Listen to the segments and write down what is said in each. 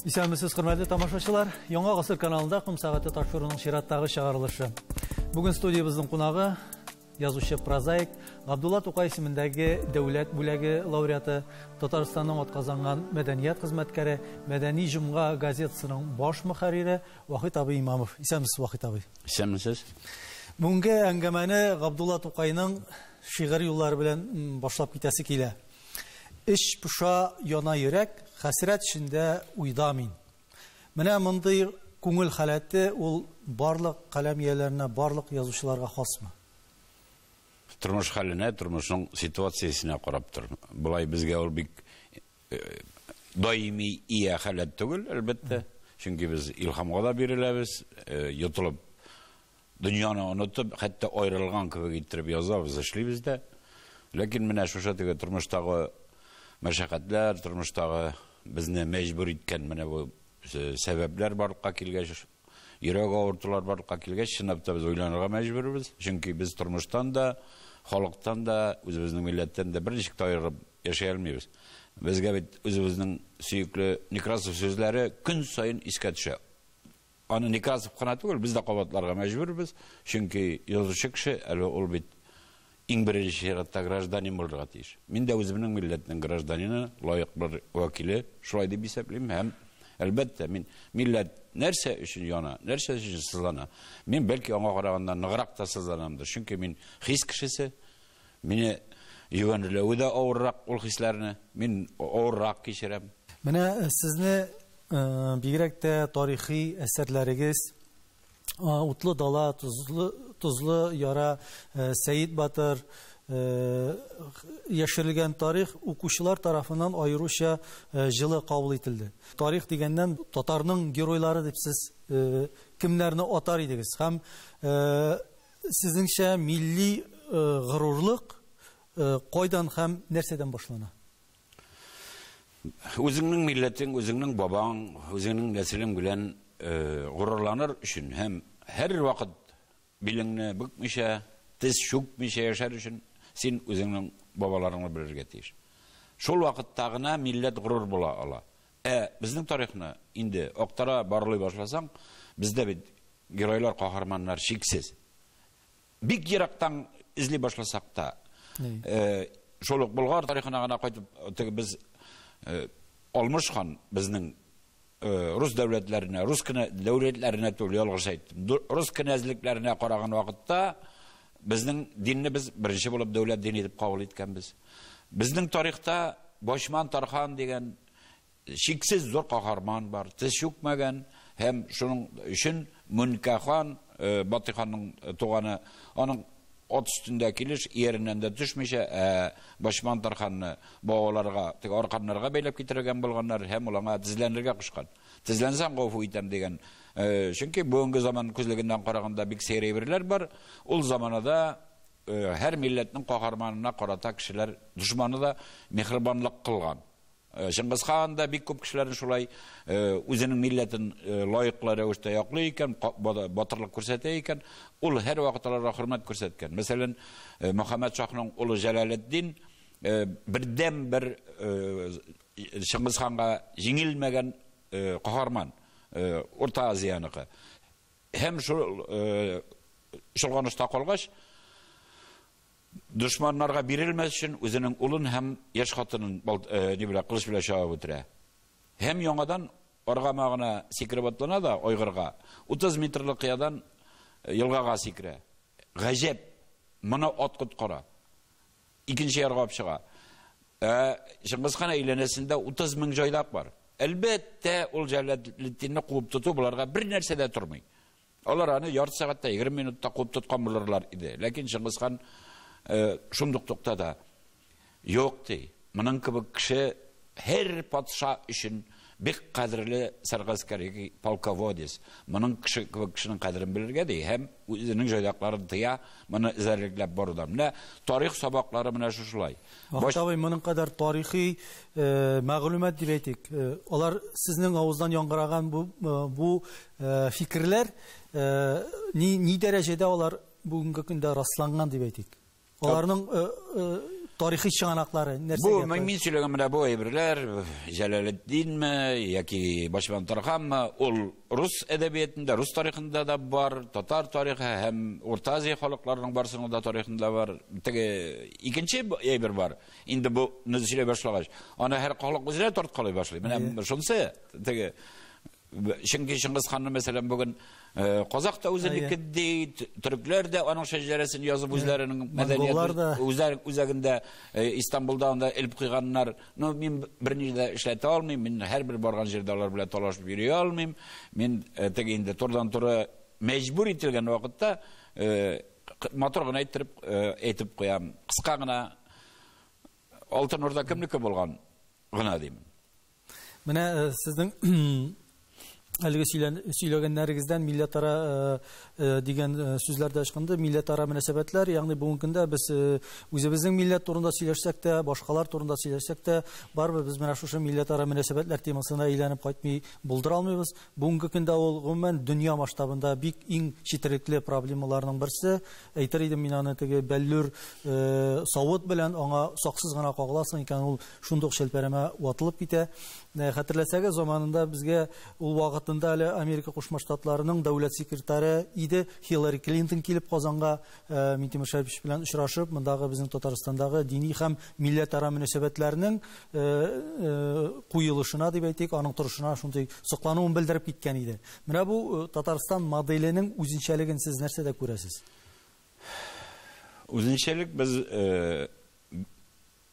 Исәнмесез, хөрмәтле тамашачылар. Яңа гасыр каналында Ком сәгате тапшыруының чираттагы чыгарылышы. Бүген студиябезнең кунагы язучы прозаик Габдулла Тукай исемендәге дәүләт бүләге лауреаты, Татарстанның атказанган мәдәният хезмәткәре, Мәдәни җомга газетасының баш мөхәррире Вахит абый Имамов. Исәнмесез, Вахит абый. Исәнмесез. Бүгенге әңгәмәне Габдулла Тукайның шигырь юллары белән башлап китәсе килә. Эч поша, яна йөрәк, хәсрәт эчендә уйда мин. Менә мондый күңел халәте ул барлык каләм ияләренә, барлык язучыларга хасмы? Тормыш хәленә, тормышның ситуациясенә карап тор. Болай безгә ул бик даими ия халәт түгел, әлбәттә. Чөнки без илһамга да биреләбез, йотылып дөньяны онытып, хәтта аерылган кебек иттереп язабыз, эшлибез дә. Ләкин менә шушы теге тормыштагы мәшәкатьләр, тормыштагы безне мәҗбүр иткән менә бу сәбәпләр барлыкка килгәч, йөрәк авыртулар барлыкка килгәч, чынлап та без уйланырга мәҗбүрбез. Чөнки без тормыштан да, халыктан да, үзебезнең милләттән дә берничек тә аерылып яшәй алмыйбыз. Безгә бит үзебезнең сөекле Некрасов сүзләре көн саен искә төшә. Аны Некрасов кына түгел, без дә кабатларга мәҗбүрбез, чөнки язучы кеше әле ул бит иң беренче чиратта гражданин булырга тиеш. Мин дә үземнең милләтнең гражданины, лаек бер вәкиле, шулай дип исәплим һәм әлбәттә мин милләт нәрсә өчен яна, нәрсә өчен сызлана, мин бәлки аңа караганда ныграк та сызланамдыр, чөнки мин хис кешесе, мине йөгәнләве дә авыррак ул хисләрне, мин авыррак кичерәм. Менә сезне бигрәк тә тарихи әсәрләрегез Утлы дала, тозлы яра, Сәет батыр, яшерелгән тарих укучылар тарафыннан аеруча җылы кабул ителде. Тарих дигәннән татарның геройлары дип сез кемнәрне атар идегез? Һәм сезнеңчә милли горурлык кайдан һәм нәрсәдән башлана? Үзеңнең милләтең, үзеңнең бабаң, үзеңнең нәселең белән горурланыр өчен һәм һәрвакыт билеңне бөкмичә, тез чүкмичә яшәр өчен син үзеңнең бабаларыңны белергә тиеш. Шул вакытта гына милләт горур була ала. Ә безнең тарихны инде актара барлый башласаң, бездә бит геройлар, каһарманнар чиксез. Бик ерактан эзли башласак та, шул ук Болгар тарихына гына кайтып, теге без Алмыш хан безнең рус дәүләтләренә, рус дәүләтләренә түгел, ялгыш әйттем, рус кенәзлекләренә караган вакытта безнең динне без беренче булып дәүләт дине итеп кабул иткәнбез. Безнең тарихта Башман Тархан дигән чиксез зур каһарман бар, тез чүкмәгән һәм шуның өчен Мөнкә хан, Батый ханның туганы, аның ат өстендә килеш, ияреннән дә төшмичә, ә Башман Тарханны бауларга, теге арканнарга бәйләп китергән булганнар һәм ул аңа тезләнергә кушкан. Тезләнсәң гафу итәм дигән. Чөнки бүгенге заман күзлегеннән караганда бик сәер әйберләр бар. Ул заманада һәр милләтнең каһарманына карата кешеләр дошманы да миһербанлык кылган. Чыңгыз хан да бик күп кешеләрне шулай үзенең милләтен лаеклы рәвештә яклый икән, батырлык күрсәтә икән, ул һәрвакыт аларга хөрмәт күрсәткән. Мәсәлән, Мөхәммәд шаһның улы Җәләлетдин бердән бер Чыңгыз ханга җиңелмәгән каһарман, Урта Азияныкы. Һәм шул чолганышта калгач, дошманнарга бирелмәс өчен үзенең улын һәм яшь хатынын ни белән кылыч белән чабып үтерә. Һәм яңадан аргамагына сикереп атлана да айгырга 30 метрлы кыядан елгага сикерә. Гаҗәп, моны ат коткара. Икенче ярга алып чыга. Ә Чыңгыз хан әйләнәсендә 30 мең җайдак бар. Әлбәттә, ул Җәләлетдинне куып тоту боларга бер нәрсә дә тормый. Алар аны ярты сәгатьтә, 20 минутта куып тоткан булырлар иде. Ләкин Чыңгыз хан шундук туктата. Юк, ди, моның кебек кеше һәр патша өчен бик кадерле сәргаскәр яки полководец. Моның кеше кебек кешенең кадерен белергә, ди, һәм үзенең җайдакларын тыя, моны эзәрлекләп барудан. Менә тарих сабаклары менә шушылай. Вахит абый, моның кадәр тарихи мәгълүмат дип әйтик, алар сезнең авыздан яңгыраган бу фикерләр ни дәрәҗәдә алар бүгенге көндә расланган дип әйтик? Аларның тарихи чыганаклары нәрсәгә? Бу мин сөйләгән менә бу әйберләр, Җәләлетдинме яки Башман Тарханмы, ул рус әдәбиятында, рус тарихында да бар, татар тарихы һәм Урта Азия халыкларының барысының да тарихында бар. Теге икенче әйбер бар. Инде бу сөйли башлагач, аны һәр халык үзенә тарткалый башлый. Менә шунысы теге. Чөнки Чыңгыз ханны, мәсәлән, бүген казак та үзенеке ди, төрекләр дә аның шәҗәрәсен язып үзләренең мәдәният үзләре үзәгендә Истанбулда анда элеп куйганнар. Ну, мин берни дә эшләтә алмыйм, мин һәрбер барган җирдә алар белән талашып йөри алмыйм. Мин теге инде турыдан-туры мәҗбүр ителгән вакытта матур гына әйттереп әйтеп куям. Кыска гына Алтын Урда кемнеке булган гына дим. Менә сезнең әлеге сөйләгәннәрегездән милләтара дигән сүзләр дә ычкынды. Милләтара мөнәсәбәтләр, ягъни бүгенге көндә без үзебезнең милләт турында сөйләшсәк тә, башкалар турында сөйләшсәк тә, барыбер без менә шушы милләтара мөнәсәбәтләр темасына әйләнеп кайтмый булдыра алмыйбыз. Бүгенге көндә ул гомумән дөнья масштабында бик иң четерекле проблемаларның берсе. Әйтер идем мин аны теге бәллүр савыт белән аңа саксыз гына кагыласың икән, ул шундук шәлпәрәмә ватылып китә. Хәтерләсәгез, заманында безгә ул вакытында әле Америка Кушма Штатларының дәүләт секретаре иде Хиллари Клинтон килеп Казанга Минтимер Шәрипович белән очрашып, мондагы безнең Татарстандагы дини һәм милләтара мөнәсәбәтләрнең куелышына дип әйтик, аның торышына шундый соклануын белдереп киткән иде. Менә бу Татарстан моделенең үзенчәлеген сез нәрсәдә күрәсез? Үзенчәлек без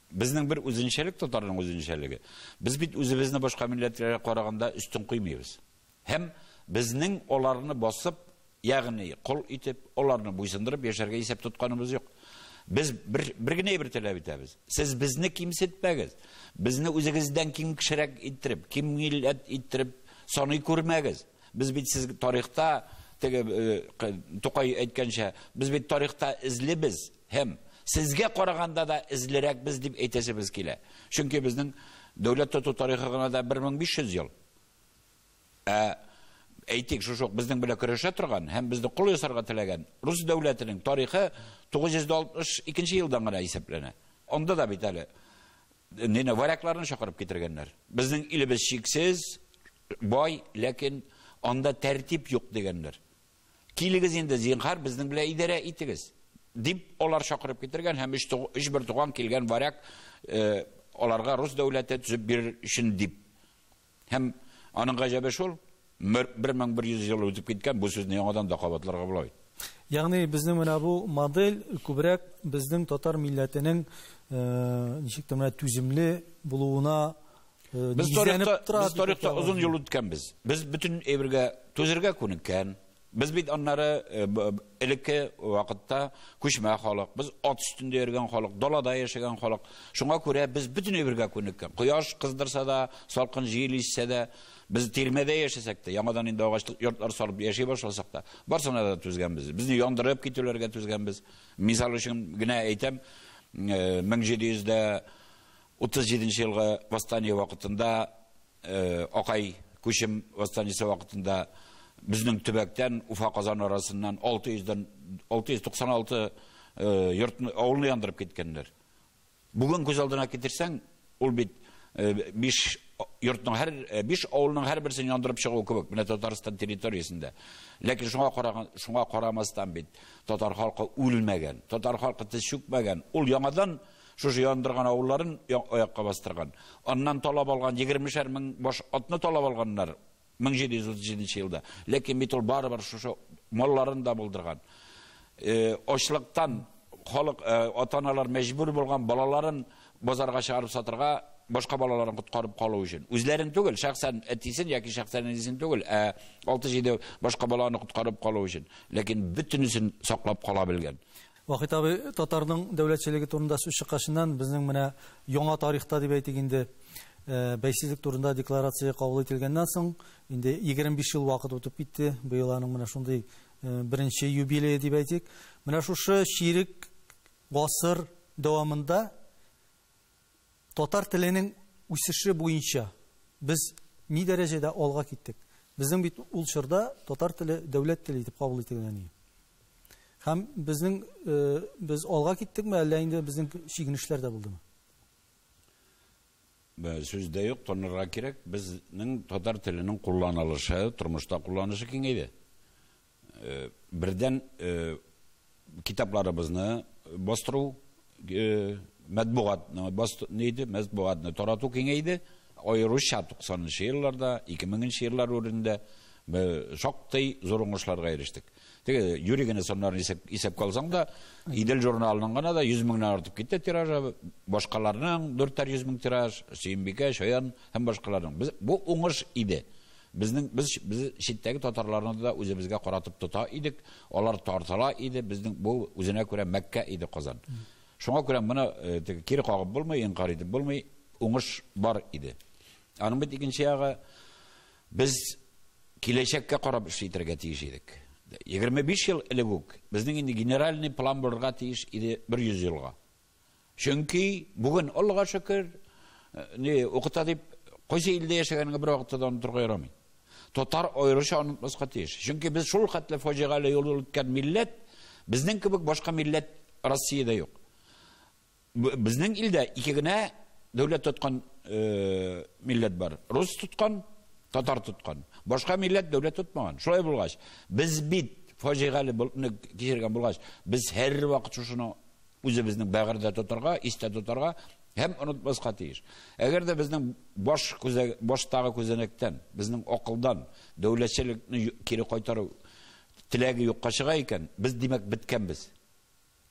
безнең бер үзенчәлек, татарның үзенчәлеге. Без бит үзебезне башка милләтләргә караганда өстен куймыйбыз. Һәм безнең аларны басып, ягъни кол итеп, аларны буйсындырып яшәргә исәп тотканыбыз юк. Без бер генә бер таләп итәбез. Сез безне кимсетмәгез. Безне үзегездән ким кешерәк иттереп, ким милләт иттереп саный күрмәгез. Без бит сез тарихта, теге Тукай әйткәнчә, без бит тарихта эзлебез һәм сезгә караганда да эзлерәк без дип әйтәсебез килә. Чөнки безнең дәүләт тоту тарихы гына да 1500 ел. Әйтик, шушы безнең белән көрәшә торган һәм безне кол ясарга теләгән рус дәүләтенең тарихы 962 елдан гына исәпләнә. Анда да бит әле нәне варягларны чакырып китергәннәр. Безнең илебез чиксез, бай, ләкин анда тәртип юк дигәннәр. Килегез инде, зинһар, безнең белән идарә итегез дип алар чакырып китергән һәм өч бер туган килгән варяг аларга рус дәүләте төзеп бирер өчен дип. Һәм аның гаҗәбе шул, 1100 ел үтеп киткән, бу сүзне яңадан да кабатларга була бит. Ягъни безнең менә бу модель күбрәк безнең татар милләтенең ничек тә менә түземле булуына Без тарихта озын юл үткәнбез. Без бөтен әйбергә түзергә күнеккән. Без бит аннары элекке вакытта күчмә халык, без ат өстендә йөргән халык, далада яшәгән халык. Шуңа күрә без бөтен әйбергә күнеккән. Кояш кыздырса да, салкын җил иссә дә, без тирмәдә яшәсәк тә, яңадан инде агач йортлар салып яши башласак та, барсына да түзгәнбез. Безне яндырып китүләргә түзгәнбез. Мисал өчен генә әйтәм, 1737 елгы восстание вакытында, Акай Күчем восстаниесе вакытында безнең төбәктән Уфа Казан арасыннан 696 йортны, авылны яндырып киткәннәр. Бүген күз алдына китерсәң, ул бит 5 йортның һәр 5 авылның һәрберсен яндырып чыгу кебек менә Татарстан территориясендә. Ләкин шуңа карамастан бит татар халкы үлмәгән, татар халкы тез чүкмәгән. Ул яңадан шушы яндырган авылларын аякка бастырган. Аннан талап алган 20 мең баш атны талап алганнар 1737 елда. Ләкин бит ул барыбер шушы малларын да булдырган. Ачлыктан халык, ата-аналар мәҗбүр булган балаларын базарга чыгарып сатырга, башка балаларын коткарып калу өчен. Үзләрен түгел, шәхсән әтисен яки шәхсән әнисен түгел, ә 6-7 башка баланы коткарып калу өчен. Ләкин бөтенесен саклап кала белгән. Вахит абый, татарның дәүләтчелеге турында сүз чыккачыннан безнең менә яңа тарихта дип әйтик инде, бәйсезлек турында декларация кабул ителгәннән соң инде 25 ел вакыт үтеп китте. Быел аның менә шундый беренче юбилее дип әйтик. Менә шушы чирек гасыр дәвамында татар теленең үсеше буенча без ни дәрәҗәдә алга киттек? Безнең бит ул чорда татар теле дәүләт теле итеп кабул ителгән иде. Һәм безнең без алга киттекме, әллә инде безнең чигенешләр дә булдымы? Сүз дә юк, танырга кирәк, безнең татар теленең кулланылышы, тормышта кулланышы киңәйде. Бердән китапларыбызны бастыру, матбугатны матбугатны тарату киңәйде. Аеруча 90нчы елларда, 2000нче еллар үрендә шактый зур уңышларга ирештек. Теге юри генә саннарын исәпкә алсаң да, Идел журналының гына да 100 меңнән артып китте тиражы, башкаларның 400 мең тираж, Сөембикә, Чаян һәм башкаларның. Без бу уңыш иде. Безнең без читтәге татарларны да үзебезгә каратып тота идек, алар тартыла иде, безнең бу үзенә күрә Мәккә иде Казан. Шуңа күрә моны теге кире кагып булмый, инкар итеп булмый, уңыш бар иде. Аның бит икенче ягы, без киләчәккә карап эш итәргә тиеш идек. 25 ел элек үк безнең инде генеральный план булырга тиеш иде бер 100 елга. Чөнки бүген Аллага шөкер, не укыта дип кайсы илдә яшәгәнеңне бер вакытта да онытырга ярамый. Татар аеруча онытмаска тиеш. Чөнки без шул хәтле фаҗигале юл үткән милләт, безнең кебек башка милләт Россиядә юк. Безнең илдә ике генә дәүләт тоткан милләт бар. Рус тоткан, татар тоткан. Башка милләт дәүләт тотмаган. Шулай булгач, без бит фаҗигале кичергән булгач, без һәрвакыт шушыны үзебезнең бәгырьдә тотарга, истә тотарга һәм онытмаска тиеш. Әгәр дә безнең баш баштагы күзәнәктән, безнең акылдан дәүләтчелекне кире кайтару теләге юкка чыга икән, без димәк беткәнбез.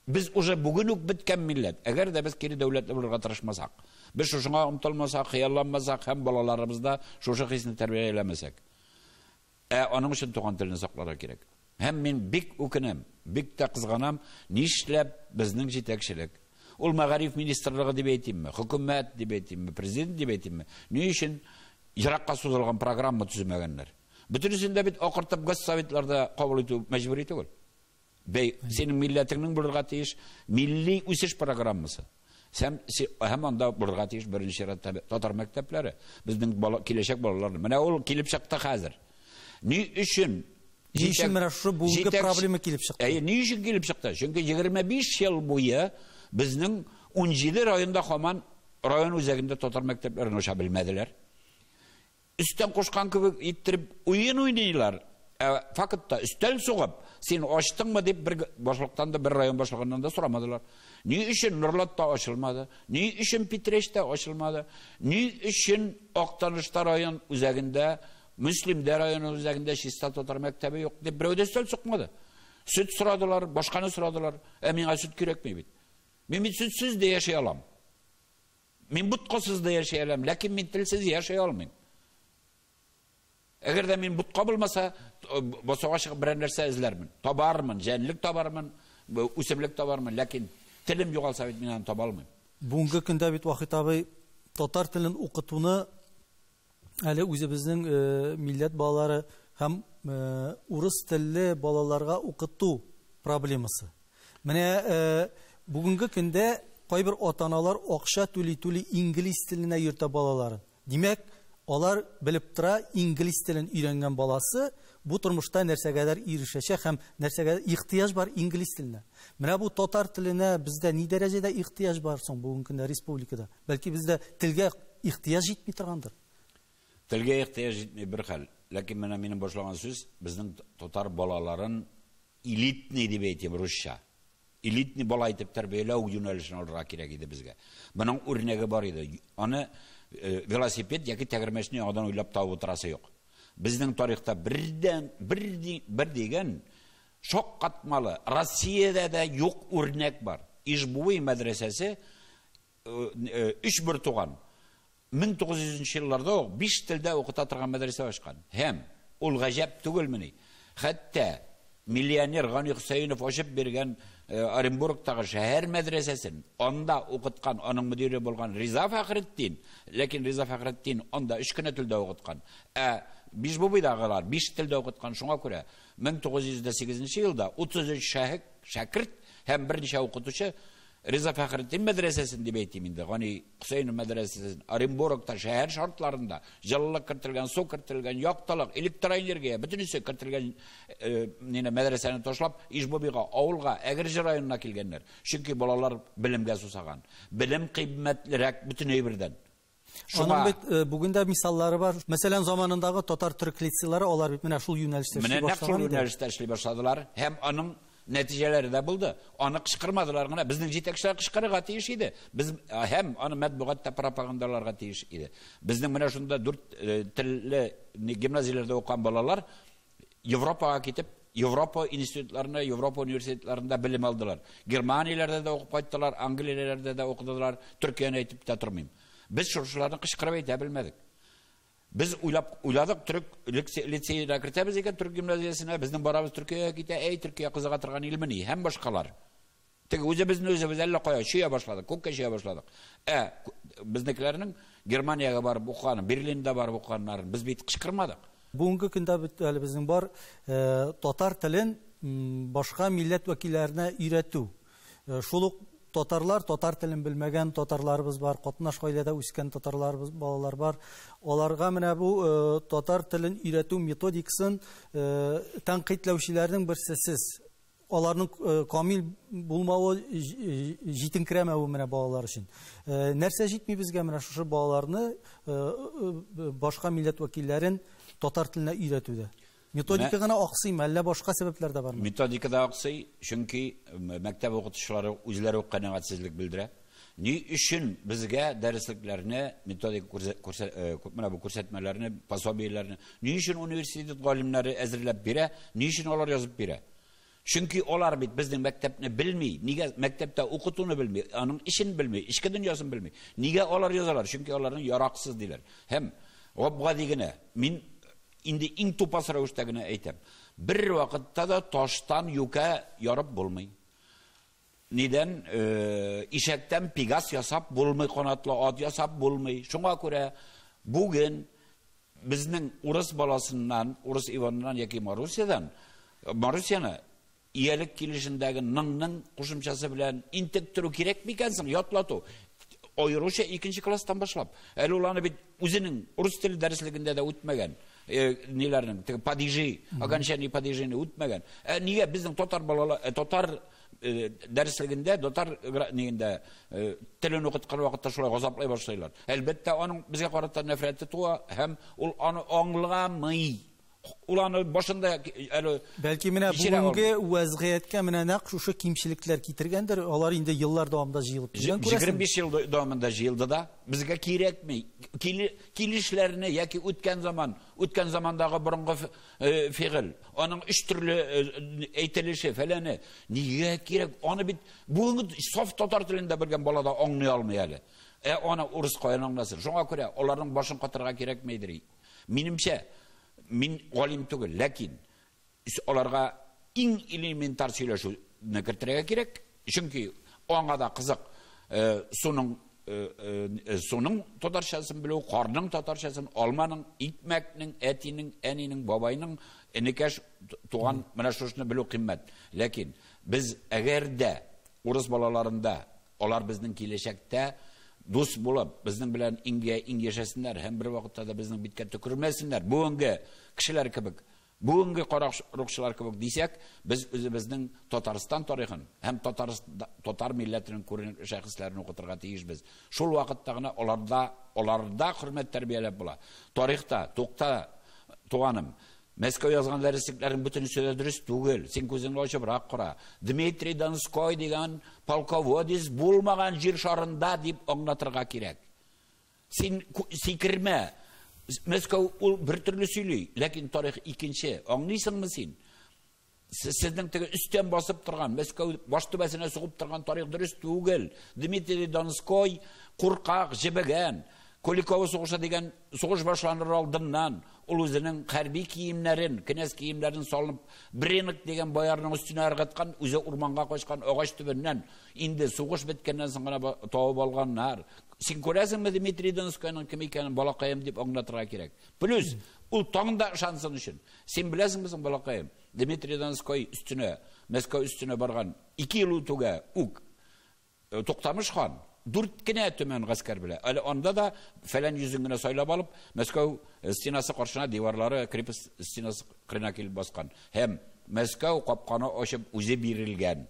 Без уже бүген үк беткән милләт. Әгәр дә без кире дәүләтле булырга тырышмасак, без шушыңа омтылмасак, хыялланмасак һәм балаларыбызда шушы хисне тәрбияләмәсәк. Ә аның өчен туган телне сакларга кирәк. Һәм мин бик үкенәм, бик тә кызганам, нишләп безнең җитәкчелек, ул мәгариф министрлыгы дип әйтимме, хөкүмәт дип әйтимме, президент дип әйтимме, ни өчен еракка сузылган программа төземәгәннәр? Бөтенесен дә бит акыртып госсоветларда кабул итү мәҗбүри түгел. Бәй, синең милләтеңнең булырга тиеш милли үсеш программасы. Сәм, һәм анда булырга тиеш беренче чиратта татар мәктәпләре, безнең бала, киләчәк балалар. Менә ул килеп чыкты хәзер. Ни өчен? Ни өчен менә шушы бүгенге проблема килеп чыкты? Әйе, ни өчен килеп чыкты? Чөнки 25 ел буе безнең 17 районда һаман район үзәгендә татар мәктәпләрен ача белмәделәр. Өстән кушкан кебек иттереп уен уйныйлар. Ә фактта өстәл сугып, син ачтыңмы дип бер башлыктан да, бер район башлыгыннан да сорамадылар. Ни өчен Нурлатта ачылмады? Ни өчен Питрәчтә ачылмады? Ни өчен Актанышта район үзәгендә, Мөслимдә район үзәгендә чиста татар мәктәбе юк дип берәү дә өстәл сукмады. Сөт сорадылар, башканы сорадылар. Ә миңа сөт кирәкми бит. Мин бит сөтсез дә яши алам. Мин боткасыз да яши алам, ләкин мин телсез яши алмыйм. Әгәр дә мин ботка булмаса, басуга чыгып берәр нәрсә эзләрмен. Табармын, җәнлек табармын, үсемлек табармын, ләкин телем югалса бит мин аны таба алмыйм. Бүгенге көндә бит Вахит абый татар телен укытуны әле үзебезнең милләт балалары һәм урыс телле балаларга укыту проблемасы. Менә бүгенге көндә кайбер ата-аналар акча түли-түли инглиз теленә йөртә балаларын. Димәк, алар белеп тора, инглиз телен өйрәнгән баласы бу тормышта нәрсәгәдер ирешәчәк һәм нәрсәгә ихтыяҗ бар инглиз теленә. Менә бу татар теленә бездә ни дәрәҗәдә ихтыяҗ бар соң бүгенге көндә республикада? Бәлки бездә телгә ихтыяҗ җитми торгандыр. Телгә ихтыяҗ җитми бер хәл. Ләкин менә минем башлаган сүз безнең татар балаларын элитный дип әйтим русча. Элитный бала итеп тәрбияләү юнәлешен алырга кирәк иде безгә. Моның үрнәге бар иде. Аны велосипед яки тәгәрмәчне яңадан уйлап табып утырасы юк. Безнең тарихта бердән бер дигән шаккатмалы Россиядә дә юк үрнәк бар. Ижбуй мәдрәсәсе өч бер туган 1900 елларда ук 5 телдә укыта торган мәдрәсә ачкан. Һәм ул гаҗәп түгелмени? Хәтта миллионер Гани Хөсәенов ачып биргән Оренбургтагы шәһәр мәдрәсәсен, анда укыткан, аның мөдире булган Риза Фәхретдин, ләкин Риза Фәхретдин анда 3 кенә телдә укыткан. Ә Бишбубыйдагылар 5 телдә укыткан. Шуңа күрә 1908 елда 33 шәкерт һәм берничә укытучы Риза Фәхретдин мәдрәсәсен дип әйтим инде, Гани Хөсәенов мәдрәсәсен Оренбургта шәһәр шартларында җылылык кертелгән, су кертелгән, яктылык, электроэнергия бөтенесе кертелгән нинә мәдрәсәне ташлап Ижбубига, авылга, Әгерҗе районына килгәннәр. Чөнки балалар белемгә сусаган. Белем кыйммәтлерәк бөтен әйбердән. Аның бит бүген дә мисаллары бар. Мәсәлән, заманындагы татар-төрек лицейлары, алар бит менә шул юнәлештә эшли башлаган. Менә шул юнәлештә эшли башладылар һәм аның нәтиҗәләре дә булды. Аны кычкырмадылар гына. Безнең җитәкчеләр кычкырырга тиеш иде. Без һәм аны матбугатта пропагандаларга тиеш иде. Безнең менә шунда 4 телле гимназияләрдә укыган балалар Европага китеп, Европа институтларында, Европа университетларында белем алдылар. Германияләрдә дә укып кайттылар, Англияләрдә дә укыдылар, Төркияне әйтеп тә тормыйм. Без шушыларны кычкырып әйтә белмәдек. Без уйлап уйладык, төрек лицеена кертәбез икән, төрек гимназиясенә, безнең барабыз Төркиягә китә, әй, Төркия кызыга торган илмени һәм башкалар. Теге үзебезне үзебез әллә кая чөя башладык, күккә чөя башладык. Ә безнекеләрнең Германиягә барып укыганы, Берлинда барып укыганнарын без бит кычкырмадык. Бүгенге көндә бит әле безнең бар татар телен башка милләт вәкилләренә өйрәтү. Шул ук татарлар, татар телен белмәгән татарларыбыз бар, катнаш гаиләдә үскән татарларыбыз, балалар бар. Аларга менә бу татар телен өйрәтү методикасын тәнкыйтьләүчеләрнең берсе сез. Аларның камил булмавы, җитенкерәмәве менә балалар өчен. Нәрсә җитми безгә менә шушы балаларны башка милләт вәкилләрен татар теленә өйрәтүдә? Методика гына аксыймы, әллә башка сәбәпләр дә бармы? Методика да аксый, чөнки мәктәп укытучылары үзләре үк канәгатьсезлек белдерә. Ни өчен безгә дәреслекләрне, методик менә бу күрсәтмәләрне, пособиеләрне, ни өчен университет галимнәре әзерләп бирә, ни өчен алар язып бирә? Чөнки алар бит безнең мәктәпне белми, нигә мәктәптә укытуны белми, аның эшен белми, эчке дөньясын белми. Нигә алар язалар? Чөнки аларның яраксыз диләр. Һәм гап-гади генә, мин инде иң тупас рәвештә генә әйтәм. Бер вакытта да таштан юкә ярып булмый. Нидән, ишәктән пегас ясап булмый, канатлы ат ясап булмый. Шуңа күрә бүген безнең урыс баласыннан, урыс Иваныннан яки Марусядан, Марусяны иялек килешендәге ның-ның кушымчасы белән интектерү кирәк микән соң, ятлату? Аеруча 2 класстан башлап. Әле ул аны бит үзенең урыс теле дәреслегендә дә үтмәгән. Ниләрнең, теге падежи, окончание падежины үтмәгән. Нигә безнең татар балалар, татар дәреслегендә, татар нигендә телен укыткан вакытта шулай газаплай башлыйлар. Әлбәттә, аның безгә карата нәфрәте туа һәм ул аны аңламый. Ул аны башында әле бәлки менә бүгенге вәзгыятькә менә нәкъ шушы кимчелекләр китергәндер, алар инде еллар дәвамында җыелып килгән, күрәсең. 25 ел дәвамында җыелды да, безгә кирәкми. Килешләрне яки үткән заман, үткән замандагы борынгы фигыль, аның өч төрле әйтелеше, фәләне нигә кирәк? Аны бит бүгенге саф татар телендә белгән бала да аңлый алмый әле. Аны урыс каян аңласын? Шуңа күрә аларның башын катырга кирәкмидер. Минемчә, мин галим түгел, ләкин аларга иң элементар сөйләшүне кертергә кирәк, чөнки аңа да кызык суның татарчасын белү, карның татарчасын, алманың, икмәкнең, әтинең, әнинең, бабайның, энекәш, туган, менә шушыны белү кыйммәт. Ләкин без әгәр дә урыс балаларында, алар безнең киләчәктә дус булып, безнең белән иңгә иң яшәсеннәр һәм бер вакытта да безнең биткә төкермәсеннәр. Бүгенге кешеләр кебек, бүгенге каракчылар кебек дисәк, без үзебезнең Татарстан тарихын һәм татар милләтенең күренекле шәхесләрен укытырга тиешбез. Шул вакытта гына аларда хөрмәт тәрбияләп була. Тарихта, тукта, туганым, Мәскәү язган дәреслекләрнең бөтенесе дә дөрес түгел. Син күзеңне ачыбрак кара. Дмитрий Донской дигән полководец булмаган җир шарында дип аңлатырга кирәк. Син сикермә. Мәскәү ул бер төрле сөйли, ләкин тарих икенче. Аңлыйсыңмы син? Сезнең теге өстән басып торган, Мәскәү баш түбәсенә сугып торган тарих дөрес түгел. Дмитрий Донской куркак, җебегән. Куликово сугышы дигән сугыш башланыр алдыннан ул үзенең хәрби киемнәрен, князь киемнәрен салып, Бренок дигән боярның өстенә ыргыткан, үзе урманга качкан агач төбеннән инде сугыш беткәннән соң гына табып алганнар. Син күрәсеңме Дмитрий Донскойның кем икәнен, балакаем, дип аңлатырга кирәк. Плюс ул таңда ышансын өчен. Син беләсеңме соң, балакаем, Дмитрий Донской өстенә, Мәскәү өстенә барган 2 ел үтүгә үк Туктамыш хан 4 кенә төмән гаскәр белә. Әле анда да фәлән йөзен генә сайлап алып, Мәскәү стенасы каршына диварлары крепость стенасы кырына килеп баскан. Һәм Мәскәү капканы ачып үзе бирелгән.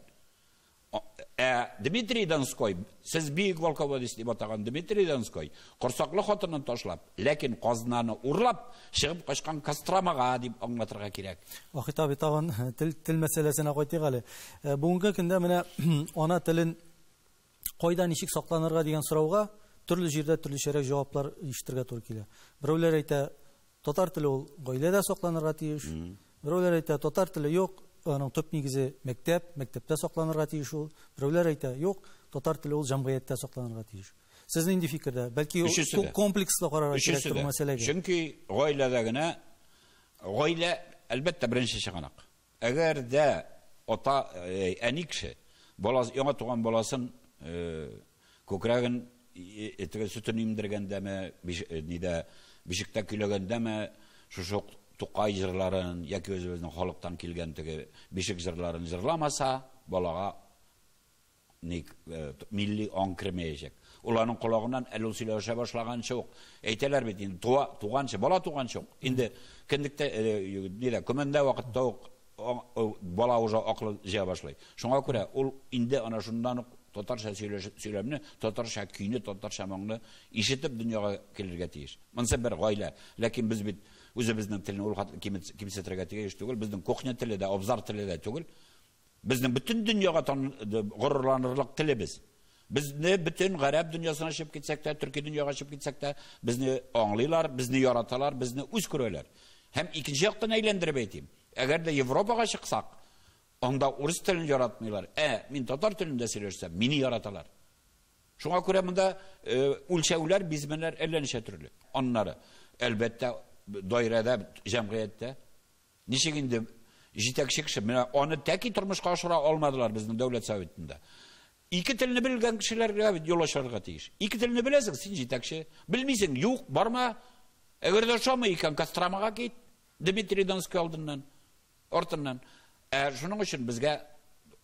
Ә Дмитрий Донской, сез бөек полководец дип атаган Дмитрий Донской, корсаклы хатынын ташлап, ләкин казнаны урлап, чыгып качкан Костромага дип аңлатырга кирәк. Вахит абый, тагын тел мәсьәләсенә кайтыйк әле. Бүгенге көндә менә ана телен кайда ничек сакланырга дигән сорауга төрле җирдә төрлечәрәк җаваплар ишетергә туры килә. Берәүләр әйтә, татар теле ул гаиләдә сакланырга тиеш. Берәүләр әйтә, татар теле юк, аның төп нигезе мәктәп, мәктәптә сакланырга тиеш ул. Берәүләр әйтә, юк, татар теле ул җәмгыятьтә сакланырга тиеш. Сез нинди фикердә? Бәлки комплекслы карарга кирәктер бу мәсьәләгә. Чөнки гаиләдә генә, гаилә әлбәттә беренче чыганак. Әгәр дә ата, әни кеше баласы, яңа туган баласын күкрәген теге сөтен имдергәндәме, нидә бишектә көйләгәндәме, шушы Тукай җырларын яки үзебезнең халыктан килгән теге бишек җырларын җырламаса, балага милли аң кермәячәк. Ул аның колагыннан әле ул сөйләшә башлаганчы ук әйтәләр бит инде, туганчы, бала туганчы ук. Инде кендектә, нидә, көмәндә вакытта ук бала уже акылы җыя башлый. Шуңа күрә ул инде ана шуннан ук татарча сөйләмне, татарча көйне, татарча моңны ишетеп дөньяга килергә тиеш. Монысы бер гаилә. Ләкин без бит үзебезнең телне ул хәтле кимсетергә тиеш түгел. Безнең кухня теле дә, абзар теле дә түгел. Безнең бөтен дөньяга горурланырлык телебез. Безне бөтен гарәп дөньясына чыгып китсәк тә, төрки дөньяга чыгып китсәк тә, безне аңлыйлар, безне яраталар, безне үз күрәләр. Һәм икенче яктан әйләндереп әйтим. Әгәр дә Европага чыксак, анда урыс телен яратмыйлар. Мин татар телендә сөйләшсәм, мине яраталар. Шуңа күрә монда үлчәүләр, бизмәннәр әллә ничә төрле. Аннары, әлбәттә, даирәдә, җәмгыятьтә ничек инде җитәкче кеше, менә аны тәки тормышка ашыра алмадылар безнең дәүләт советында. Ике телне белгән кешеләргә бит юл ачарга тиеш. Ике телне беләсең, син җитәкче. Белмисең, юк, барма. Әгәр дә ошамый икән, Костромага кит. Дмитрий Донской алдыннан, артыннан. Шуның өчен безгә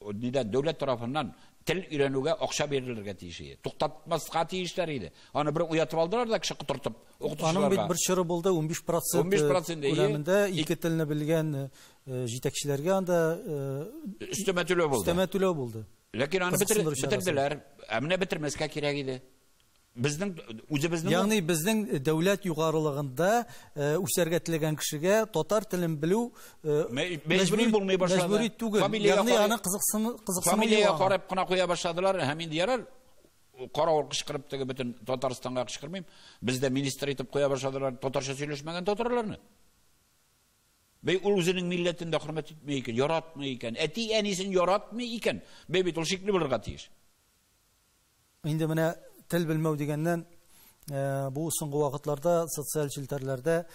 нидән дәүләт тарафыннан тел өйрәнүгә акча бирелергә тиеш иде. Туктатмаска тиешләр иде. Аны бер уятып алдылар да кеше котыртып укытучыларга. Аның бит бер чоры булды, 15% күләмендә ике телне белгән җитәкчеләргә анда өстәмә түләү булды. Өстәмә түләү булды. Ләкин аны бетерделәр. Ә менә бетермәскә кирәк иде. Безнең үзебезнең, ягъни безнең дәүләт югарылыгында үсәргә теләгән кешегә татар телен белү мәҗбүри булмый башлады. Мәҗбүри түгел. Ягъни аны кызыксыну фамилиягә карап кына куя башладылар һәм инде ярар каравыл кычкырып теге бөтен Татарстанга кычкырмыйм. Бездә министр итеп куя башладылар татарча сөйләшмәгән татарларны. Бей ул үзенең милләтен дә хөрмәт итми икән, яратмый икән, әти-әнисен яратмый икән, бей бит ул шикле булырга тиеш. Инде менә тел белмәү дигәннән, бу соңгы вакытларда социаль челтәрләрдә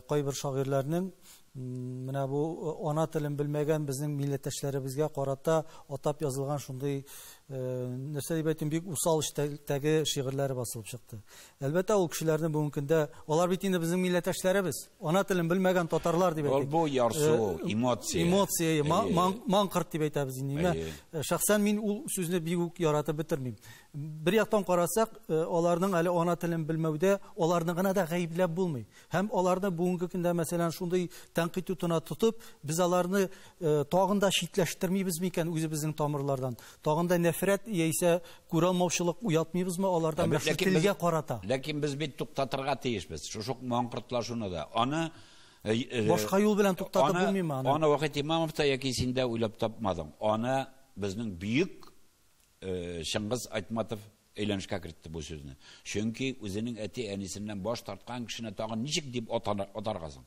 кайбер шагыйрьләрнең менә бу ана телен белмәгән безнең милләттәшләребезгә карата атап язылган шундый нәрсә дип әйтим, бик усал эчтәге шигырьләре басылып чыкты. Әлбәттә, ул кешеләрне бүгенге көндә, алар бит инде безнең милләттәшләребез, ана телен белмәгән татарлар дип әйтик. Бу ярсу, эмоция. Эмоция, маңкырт дип әйтәбез инде. Шәхсән мин ул сүзне бик үк яратып бетермим. Бер яктан карасак, аларның әле ана телен белмәүдә аларны гына да гаепләп булмый. Һәм аларны бүгенге көндә, мәсәлән, шундый тәнкыйть утына тотып, без аларны тагын да читләштермибез микән үзебезнең тамырлардан? Тагын да нәфрәт яисә күралмаучылык уятмыйбызмы алардан менә шул телгә карата? Ләкин без бит туктатырга тиешбез. Шушы маңкыртлашуны да. Аны башка юл белән туктатып булмыймы аны? Аны Вахит Имамов та яки син дә уйлап тапмадың. Аны безнең бөек Чыңгыз Айтматов әйләнешкә кертте бу сүзне. Чөнки үзенең әти-әнисеннән баш тарткан кешене тагын ничек дип атаргасың?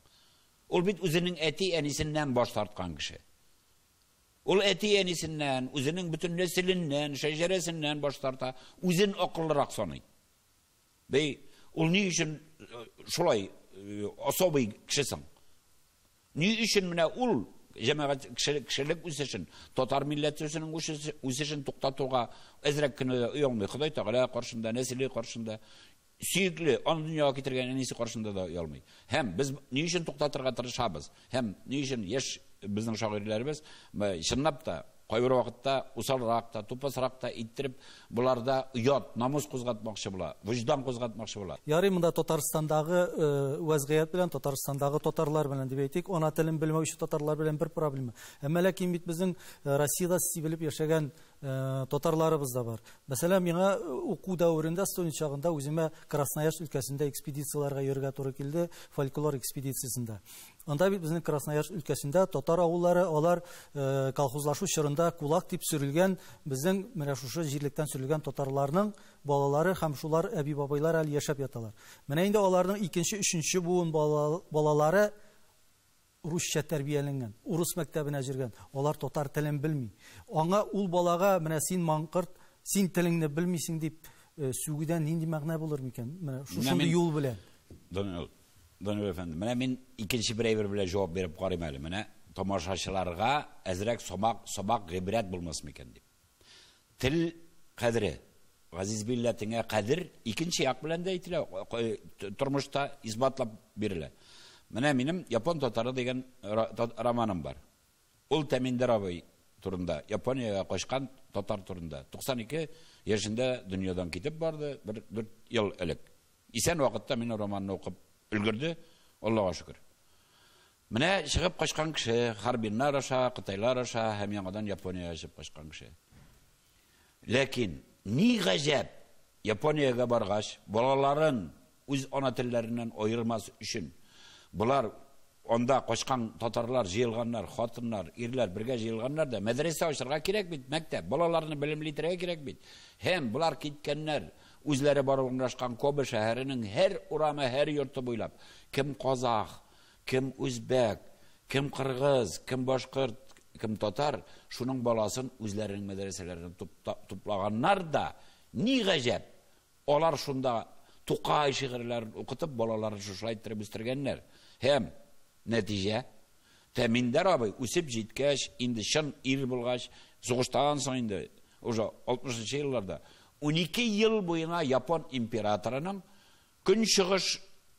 Ул бит үзенең әти-әнисеннән баш тарткан кеше. Ул әти-әнисеннән, үзенең бөтен нәселеннән, шәҗәрәсеннән баш тарта, үзен акыллырак саный. Бей, ул ни өчен шулай особый кешесең? Ни өчен менә ул җәмәгать кешелек үсешен, татар милләтенең үсешен туктатуга әзрәк кенә дә оялмый. Ходай Тәгалә каршында, нәселе каршында, сөекле, аны дөньяга китергән әнисе каршында да оялмый. Һәм без ни өчен туктатырга тырышабыз? Һәм ни өчен яшь безнең шагыйрьләребез чынлап та Кайбер вакытта усалрак та, тупасрак та иттереп, боларда оят, намус кузгатмакчы була, вөҗдан кузгатмакчы була. Ярый, монда Татарстандагы вәзгыять белән, Татарстандагы татарлар белән дип әйтик, ана телен белмәүче татарлар белән бер проблема. Әмма ләкин бит безнең Россиядә сибелеп яшәгән татарларыбыз да бар. Мәсәлән, миңа уку дәверендә, студент чагында үземә Красноярск өлкәсендә экспедицияләргә йөрергә туры килде, фольклор экспедициясендә. Анда бит безнең Красноярск өлкәсендә татар авыллары, алар колхозлашу чорында кулак дип сөрелгән, безнең менә шушы җирлектән сөрелгән татарларның балалары һәм шулар әби-бабайлар әле яшәп яталар. Менә инде аларның икенче, өченче буын балалары русча тәрбияләнгән, урыс мәктәбенә йөргән, алар татар телен белми. Аңа ул балага менә син маңкырт, син телеңне белмисең дип сүгүдән нинди мәгънә булыр микән? Менә шушындый юл белән. Данил әфәнде, менә мин икенче бер әйбер белән җавап биреп карыйм әле. Менә тамашачыларга әзрәк сабак гыйбрәт булмас микән дип. Тел кадере, газиз милләтеңә кадер икенче як белән дә әйтелә, тормышта исбатлап бирелә. Менә минем Япон татары дигән романым бар. Ул Тәминдәр абый турында, Япониягә качкан татар турында. 92 яшендә дөньядан китеп барды, бер 4 ел элек. Исән вакытта мин романны укып өлгерде, Аллага шөкер. Менә чыгып качкан кеше, Харбиннар аша, Кытайлар аша һәм яңадан Япониягә чыгып качкан кеше. Ләкин ни гаҗәп, Япониягә баргач, балаларын үз ана телләреннән аермас өчен булар анда качкан татарлар җыелганнар, хатыннар, ирләр бергә җыелганнар да мәдрәсә ачарга кирәк бит, мәктәп, балаларны белемле итәргә кирәк бит. Һәм булар киткәннәр, үзләре барып урнашкан Кобе шәһәренең һәр урамы, һәр йорты буйлап кем казах, кем үзбәк, кем кыргыз, кем башкорт, кем татар, шуның баласын үзләренең мәдрәсәләренә туплаганнар да, ни гаҗәп, алар шунда Тукай шигырьләрен укытып, балаларын шушылай иттереп үстергәннәр. Һәм нәтиҗә, Тәминдәр абый үсеп җиткәч, инде чын ир булгач, сугыштан соң инде уже 60 елларда 12 ел буена Япон императорының көнчыгыш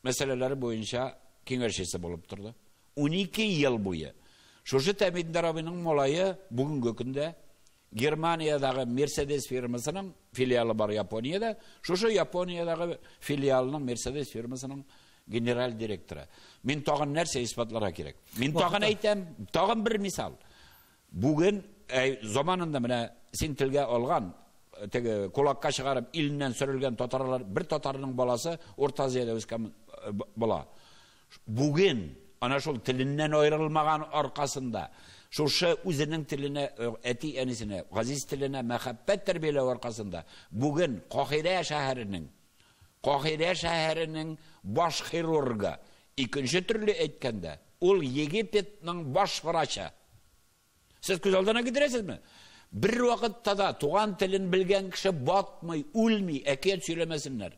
мәсьәләләре буенча киңәшчесе булып торды. 12 ел буе. Шушы Тәминдәр абыйның малае бүгенге көндә Германиядагы Mercedes фирмасының филиалы бар Япониядә. Шушы Япониядагы филиалының Mercedes фирмасының генераль директоры. Мин тагын нәрсә исбатларга кирәк? Мин тагын әйтәм, тагын бер мисал. Бүген заманында менә син телгә алган, теге кулакка чыгарып иленнән сөрелгән татарлар, бер татарның баласы Урта Азиядә үскән бала. Бүген ана шул теленнән аерылмаган аркасында, шушы үзенең теленә, әти-әнисенә, газиз теленә мәхәббәт тәрбияләү аркасында, бүген Каһирә шәһәренең баш хирургы, икенче төрле әйткәндә, ул Египетның баш врачы. Сез күз алдына китерәсезме? Бер вакытта да туган телен белгән кеше батмый, үлми, әкият сөйләмәсеннәр.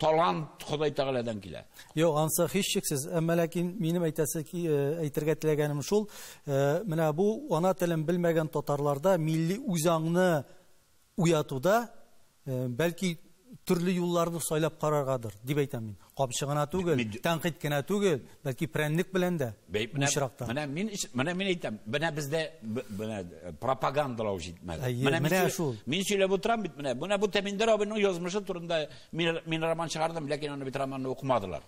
Талант Ходай Тәгаләдән килә. Юк, ансы һичшиксез. Әмма ләкин минем әйтергә теләгәнем шул, менә бу ана телен белмәгән татарларда милли үзаңны уятуда, бәлки төрле юлларны сайлап караргадыр, дип әйтәм мин. Капчы гына түгел, тәнкыйть кенә түгел, бәлки прәннек белән дә бу очракта. Менә мин әйтәм, менә бездә менә пропагандалау җитмәде. Менә шул. Мин сөйләп утырам бит менә. Менә бу Тәминдәр абыйның язмышы турында мин роман чыгардым, ләкин аны бит романны укымадылар.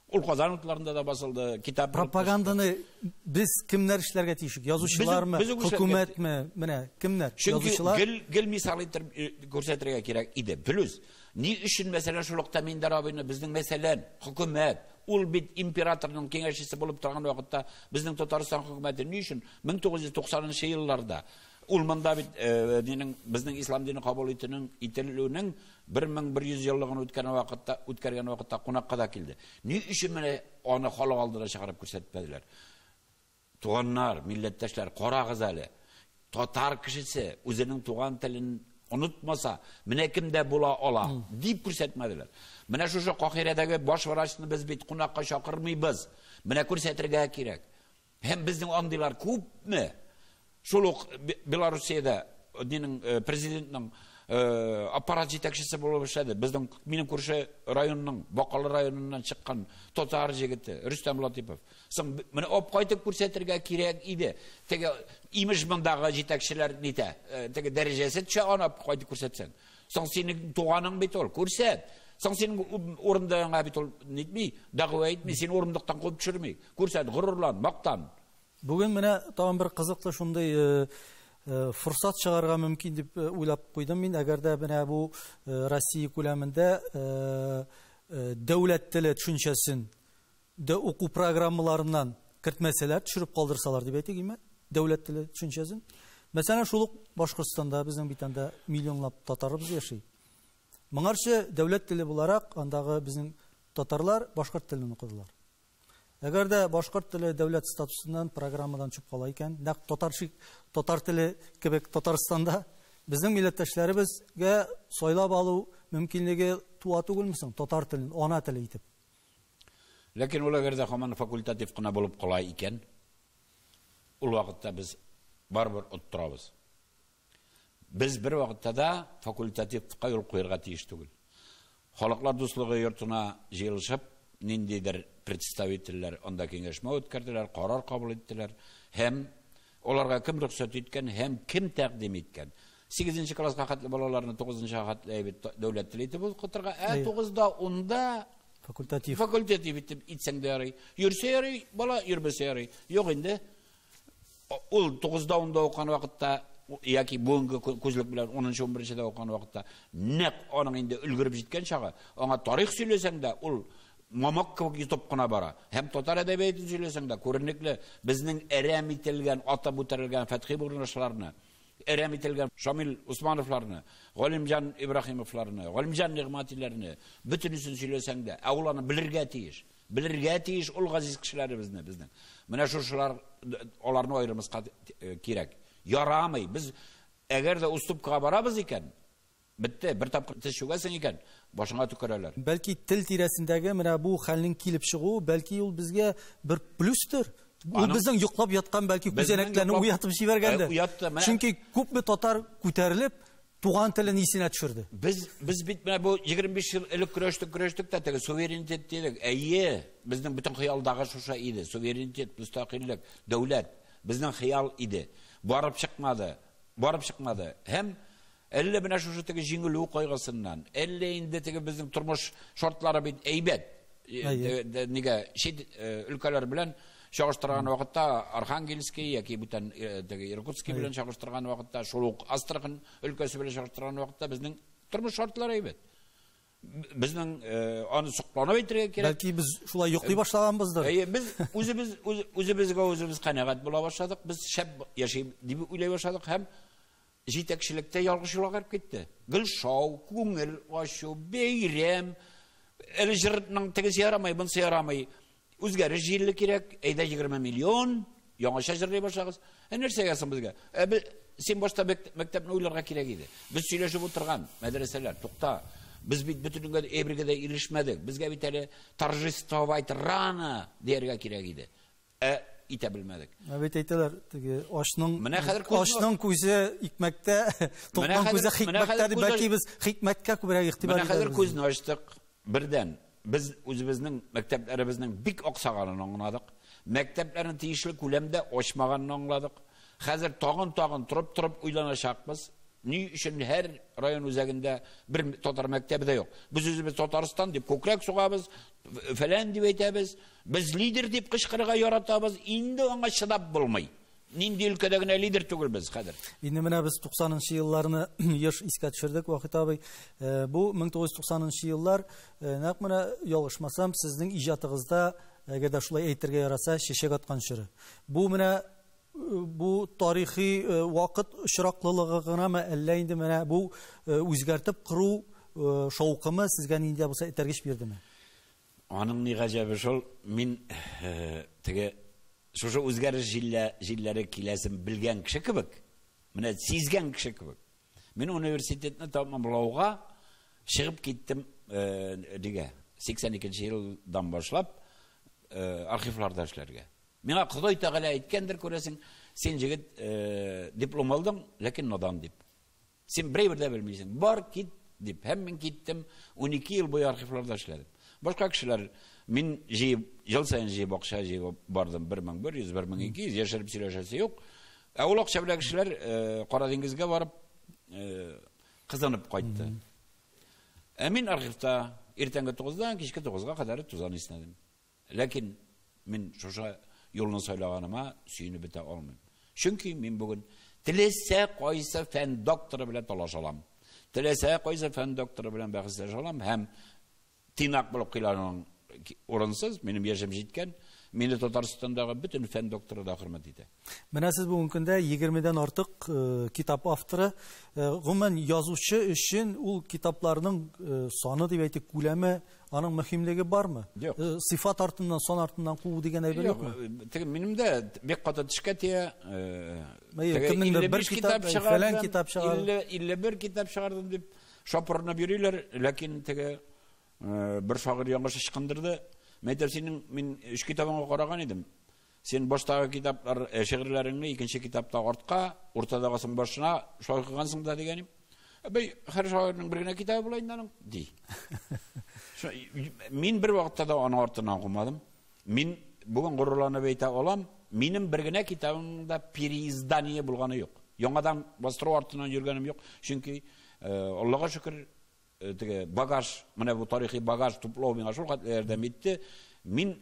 Ул Казан утларында да басылды, китап. Пропаганданы без кемнәр эшләргә тиеш? Язучылармы, хөкүмәтме? Менә кемнәр? Язучылар. Чөнки гел мисал итеп күрсәтергә кирәк иде. Плюс, ни өчен мәсәлән шул ук Тәминдәр абыйны безнең мәсәлән хөкүмәт, ул бит императорның киңәшчесе булып торган вакытта безнең Татарстан хөкүмәте ни өчен 1990 елларда ул монда бит безнең ислам дине кабул ителүнең 1100 еллыгын үткәргән вакытта кунакка да килде. Ни өчен менә аны халык алдына чыгарып күрсәтмәделәр? Туганнар, милләттәшләр, карагыз әле. Татар кешесе үзенең туган телен онытмаса, менә кемдә була ала дип күрсәтмәделәр. Менә шушы Каһирәдәге баш врачны без бит кунакка чакырмыйбыз. Менә күрсәтергә кирәк. Һәм безнең андыйлар күпме? Шул ук Белоруссиядә президентның Аппарат җитәкчесе булып эшләде. Безнең минем күрше районның Бакалы районыннан чыккан татар җегете Рөстәм Латипов. Соң менә алып кайтып күрсәтергә кирәк иде. Теге имеш мондагы җитәкчеләр нитә, теге дәрәҗәсе төшә аны алып кайтып күрсәтсәң. Соң синең туганың бит ул, күрсәт. Соң синең урындыгыңа бит ул нитми, дәгъва итми, сине урындыктан куып төшерми. Күрсәт, горурлан, мактан. Бүген менә тагын бер кызыклы шундый форсат чыгарга мөмкин дип уйлап куйдым мин. Әгәр дә менә бу Россия күләмендә дәүләт теле төшенчәсен дә уку программаларыннан кертмәсәләр, төшереп калдырсалар дип әйтик, име? Дәүләт теле төшенчәсен. Мәсәлән, шул ук Башкортстанда безнең бит анда миллионлап татарыбыз яши. Моңарчы дәүләт теле буларак андагы безнең татарлар башкорт телен укыдылар. Әгәр дә башкорт теле дәүләт статусыннан программадан чыгып кала икән, нәкъ татар теле кебек Татарстанда безнең милләттәшләребезгә сайлап алу мөмкинлеге туа түгелме соң татар телен ана теле итеп? Ләкин ул әгәр дә һаман факультатив кына булып кала икән, ул вакытта без барыбер оттырабыз. Без бер вакытта да факультативка юл куярга тиеш түгел. Халыклар дуслыгы йортына җыелышып, ниндидер представительләр анда киңәшмә үткәрделәр, карар кабул иттеләр һәм аларга кем рөхсәт иткән һәм кем тәкъдим иткән. 8 класска хәтле балаларны 9 хәтле әйбәт дәүләт теле итеп укытырга, ә 9-да 10-да факультатив. Факультатив итеп итсәң дә ярый. Йөрсә ярый, бала йөрмәсә ярый. Юк инде. Ул 9-да 10-да укыган вакытта яки бүгенге күзлек белән 10-11-дә укыган вакытта нәкъ аның инде өлгереп җиткән чагы, аңа тарих сөйләсәң дә, ул мамык кебек йотып кына бара. Һәм татар әдәбиятын сөйләсәң дә, күренекле безнең әрәм ителгән, атап үтерелгән Фәтхи Бурнашларны, әрәм ителгән Шамил Усмановларны, Галимҗан Ибраһимовларны, Галимҗан Нигъмәтиләрне, бөтенесен сөйләсәң дә, ә ул аны белергә тиеш. Белергә тиеш ул газиз кешеләребезне безнең. Менә шушылар аларны аермаска кирәк. Ярамый. Без әгәр дә уступкага барабыз икән, бетте, бер тапкыр тез чүгәсең икән, башыңа төкерәләр. Бәлки тел тирәсендәге менә бу хәлнең килеп чыгуы, бәлки ул безгә бер плюстыр. Ул безнең йоклап яткан бәлки күзәнәкләрне уятып җибәргәндер. Уятты, менә. Чөнки күпме татар күтәрелеп туган телен исенә төшерде. Без бит менә бу 25 ел элек көрәштек, көрәштек тә теге суверенитет дидек. Әйе, безнең бөтен хыялдагы шушы иде. Суверенитет, мөстәкыйльлек, дәүләт безнең хыял иде. Барып чыкмады. Барып чыкмады. Һәм әллә менә шушы теге җиңелү кайгысыннан, әллә инде теге безнең тормыш шартлары бит әйбәт. Нигә чит өлкәләр белән чагыштырган вакытта Архангельский яки бүтән теге Иркутский белән чагыштырган вакытта, шул ук Астрахань өлкәсе белән чагыштырган вакытта безнең тормыш шартлары әйбәт. Безнең аны сокланып әйтергә кирәк. Бәлки без шулай йоклый башлаганбыздыр. Әйе, без үзебезгә үзебез канәгать була башладык, без шәп яши дип уйлый башладык һәм җитәкчелектә ялгыш юлга кереп китте. Гел шау, күңел ачу, бәйрәм, әле җырның тегесе ярамый, бунысы ярамый. Үзгәреш җирле кирәк, әйдә 20 миллион, яңача җырлый башлагыз. Ә нәрсәгә соң безгә? Ә син башта мәктәпне уйларга кирәк иде. Без сөйләшеп утырган мәдрәсәләр, тукта. Без бит бөтен әйбергә дә ирешмәдек. Безгә бит әле торжествовать рано дияргә кирәк иде. Ә итә белмәдек. Ә бит әйтәләр, теге ашның күзе икмәктә, тукның күзе хикмәттә дип, бәлки без хикмәткә күбрәк игътибар итәбез. Менә хәзер күзне ачтык. Бердән без үзебезнең мәктәпләребезнең бик аксаганын аңладык. Мәктәпләрне тиешле күләмдә ачмаганын аңладык. Хәзер тагын-тагын торып-торып уйланачакбыз. Ни өчен һәр район үзәгендә бер татар мәктәбе дә юк? Без үзебез Татарстан дип күкрәк сугабыз, фәлән дип әйтәбез. Без лидер дип кычкырырга яратабыз. Инде аңа чыдап булмый. Нинди өлкәдә генә лидер түгел без хәзер. Инде менә без 90-нчы елларны еш искә төшердек, Вахит абый. Бу 1990-нчы еллар, нәкъ менә ялгышмасам, сезнең иҗатыгызда, әгәр дә шулай әйтергә яраса, чәчәк аткан чоры. Бу менә бу тарихи вакыт очраклылыгы гынамы, әллә инде менә бу үзгәртеп кору шаукымы сезгә нинди булса этәргеч бирдеме? Аның ни гаҗәбе шул, мин теге шушы үзгәреш җилләре киләсен белгән кеше кебек, менә сизгән кеше кебек. Мин университетны тәмамлауга чыгып киттем, нигә? 82 елдан башлап архивларда эшләргә. Миңа Ходай Тәгалә әйткәндер, күрәсең, син җегет диплом алдың, ләкин надан дип. Син берәйбер дә белмисең. Бар, кит, дип. Һәм мин киттем, 12 ел буе архивларда эшләдем. Башка кешеләр, мин җыеп, ел саен җыеп акча җыеп бардым, 1100, 1200, яшереп сөйләшәсе юк. Ә ул акча белән кешеләр Кара диңгезгә барып, кызынып кайтты. Ә мин архивта иртәнге 9-дан кичке 9-га кадәр тузан иснәдем. Ләкин мин шушы юлны сайлаганыма сөенеп бетә алмыйм. Чөнки мин бүген теләсә кайсы фән докторы белән талаша алам. Теләсә кайсы фән докторы белән бәхәсләшә алам һәм тыйнак булып кыйлануың урынсыз, минем яшем җиткән, мине Татарстандагы бөтен фән докторы да хөрмәт итә. Менә сез бүгенге көндә 20-дән артык китап авторы. Гомумән, язучы өчен ул китапларның саны дип әйтик, күләме, аның мөһимлеге бармы? Юк. Сыйфат артыннан, сан артыннан куу дигән әйбер юкмы? Юк, теге минем дә бик каты тешкә тия. Әйе, кемнеңдер бер китап, фәлән китап чыгарды. 51 китап чыгардым дип шапырынып йөриләр, ләкин теге бер шагыйрь яңгыш ычкындырды. Мен әйтәм, синең мин өч китабыңа караган идем. Син баштагы китаплар, шигырьләреңне икенче китапта артка, уртадагысын башына шулай куйгансың да дигән идем. Бей, һәр шагыйрьнең бер генә китабы була инде аның, ди. Мин бер вакытта да аның артыннан кумадым. Мин бүген горурланып әйтә алам, минем бер генә китабымда переиздание булганы юк. Яңадан бастыру артыннан йөргәнем юк. Чөнки, Аллага шөкер, теге багаж, менә бу тарихи багаж туплау миңа шул хәтле ярдәм итте. Мин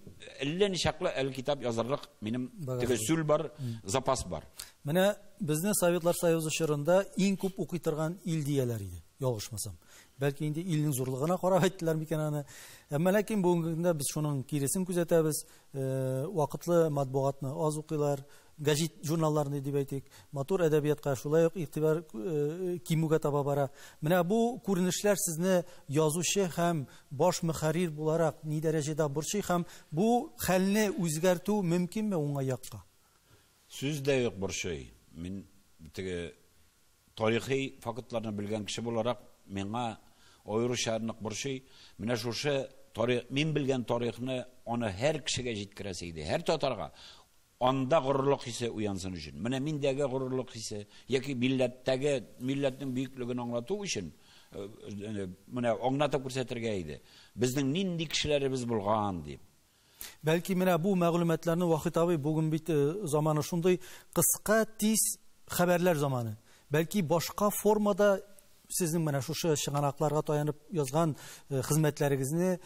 әллә ничаклы әле китап язарлык минем теге сүл бар, запас бар. Менә безне Советлар Союзы чорында иң күп укый торган ил дияләр иде, ялгышмасам. Бәлки инде илнең зурлыгына карап әйттеләр микән аны. Әмма ләкин бүгенге көндә без шуның киресен күзәтәбез. Вакытлы матбугатны аз укыйлар, гәҗит журналларны дип әйтик, матур әдәбиятка шулай ук игътибар кимүгә таба бара. Менә бу күренешләр сезне язучы һәм баш мөхәррир буларак ни дәрәҗәдә борчый һәм бу хәлне үзгәртү мөмкинме уңай якка? Сүз дә юк борчый. Мин теге тарихи фактларны белгән кеше буларак миңа аеруча нык борчый. Менә шушы тарих, мин белгән тарихны аны һәр кешегә җиткерәсе иде, һәр татарга. Анда горурлык хисе уянсын өчен. Менә миндәге горурлык хисе яки милләттәге милләтнең бөеклеген аңлату өчен, менә аңлатып күрсәтергә иде. Безнең нинди кешеләребез булган дип. Бәлки менә бу мәгълүматларны Вахит абый бүген бит заманы шундый кыска, тиз хәбәрләр заманы. Бәлки башка формада сезнең менә шушы чыганакларга таянып язган хезмәтләрегезне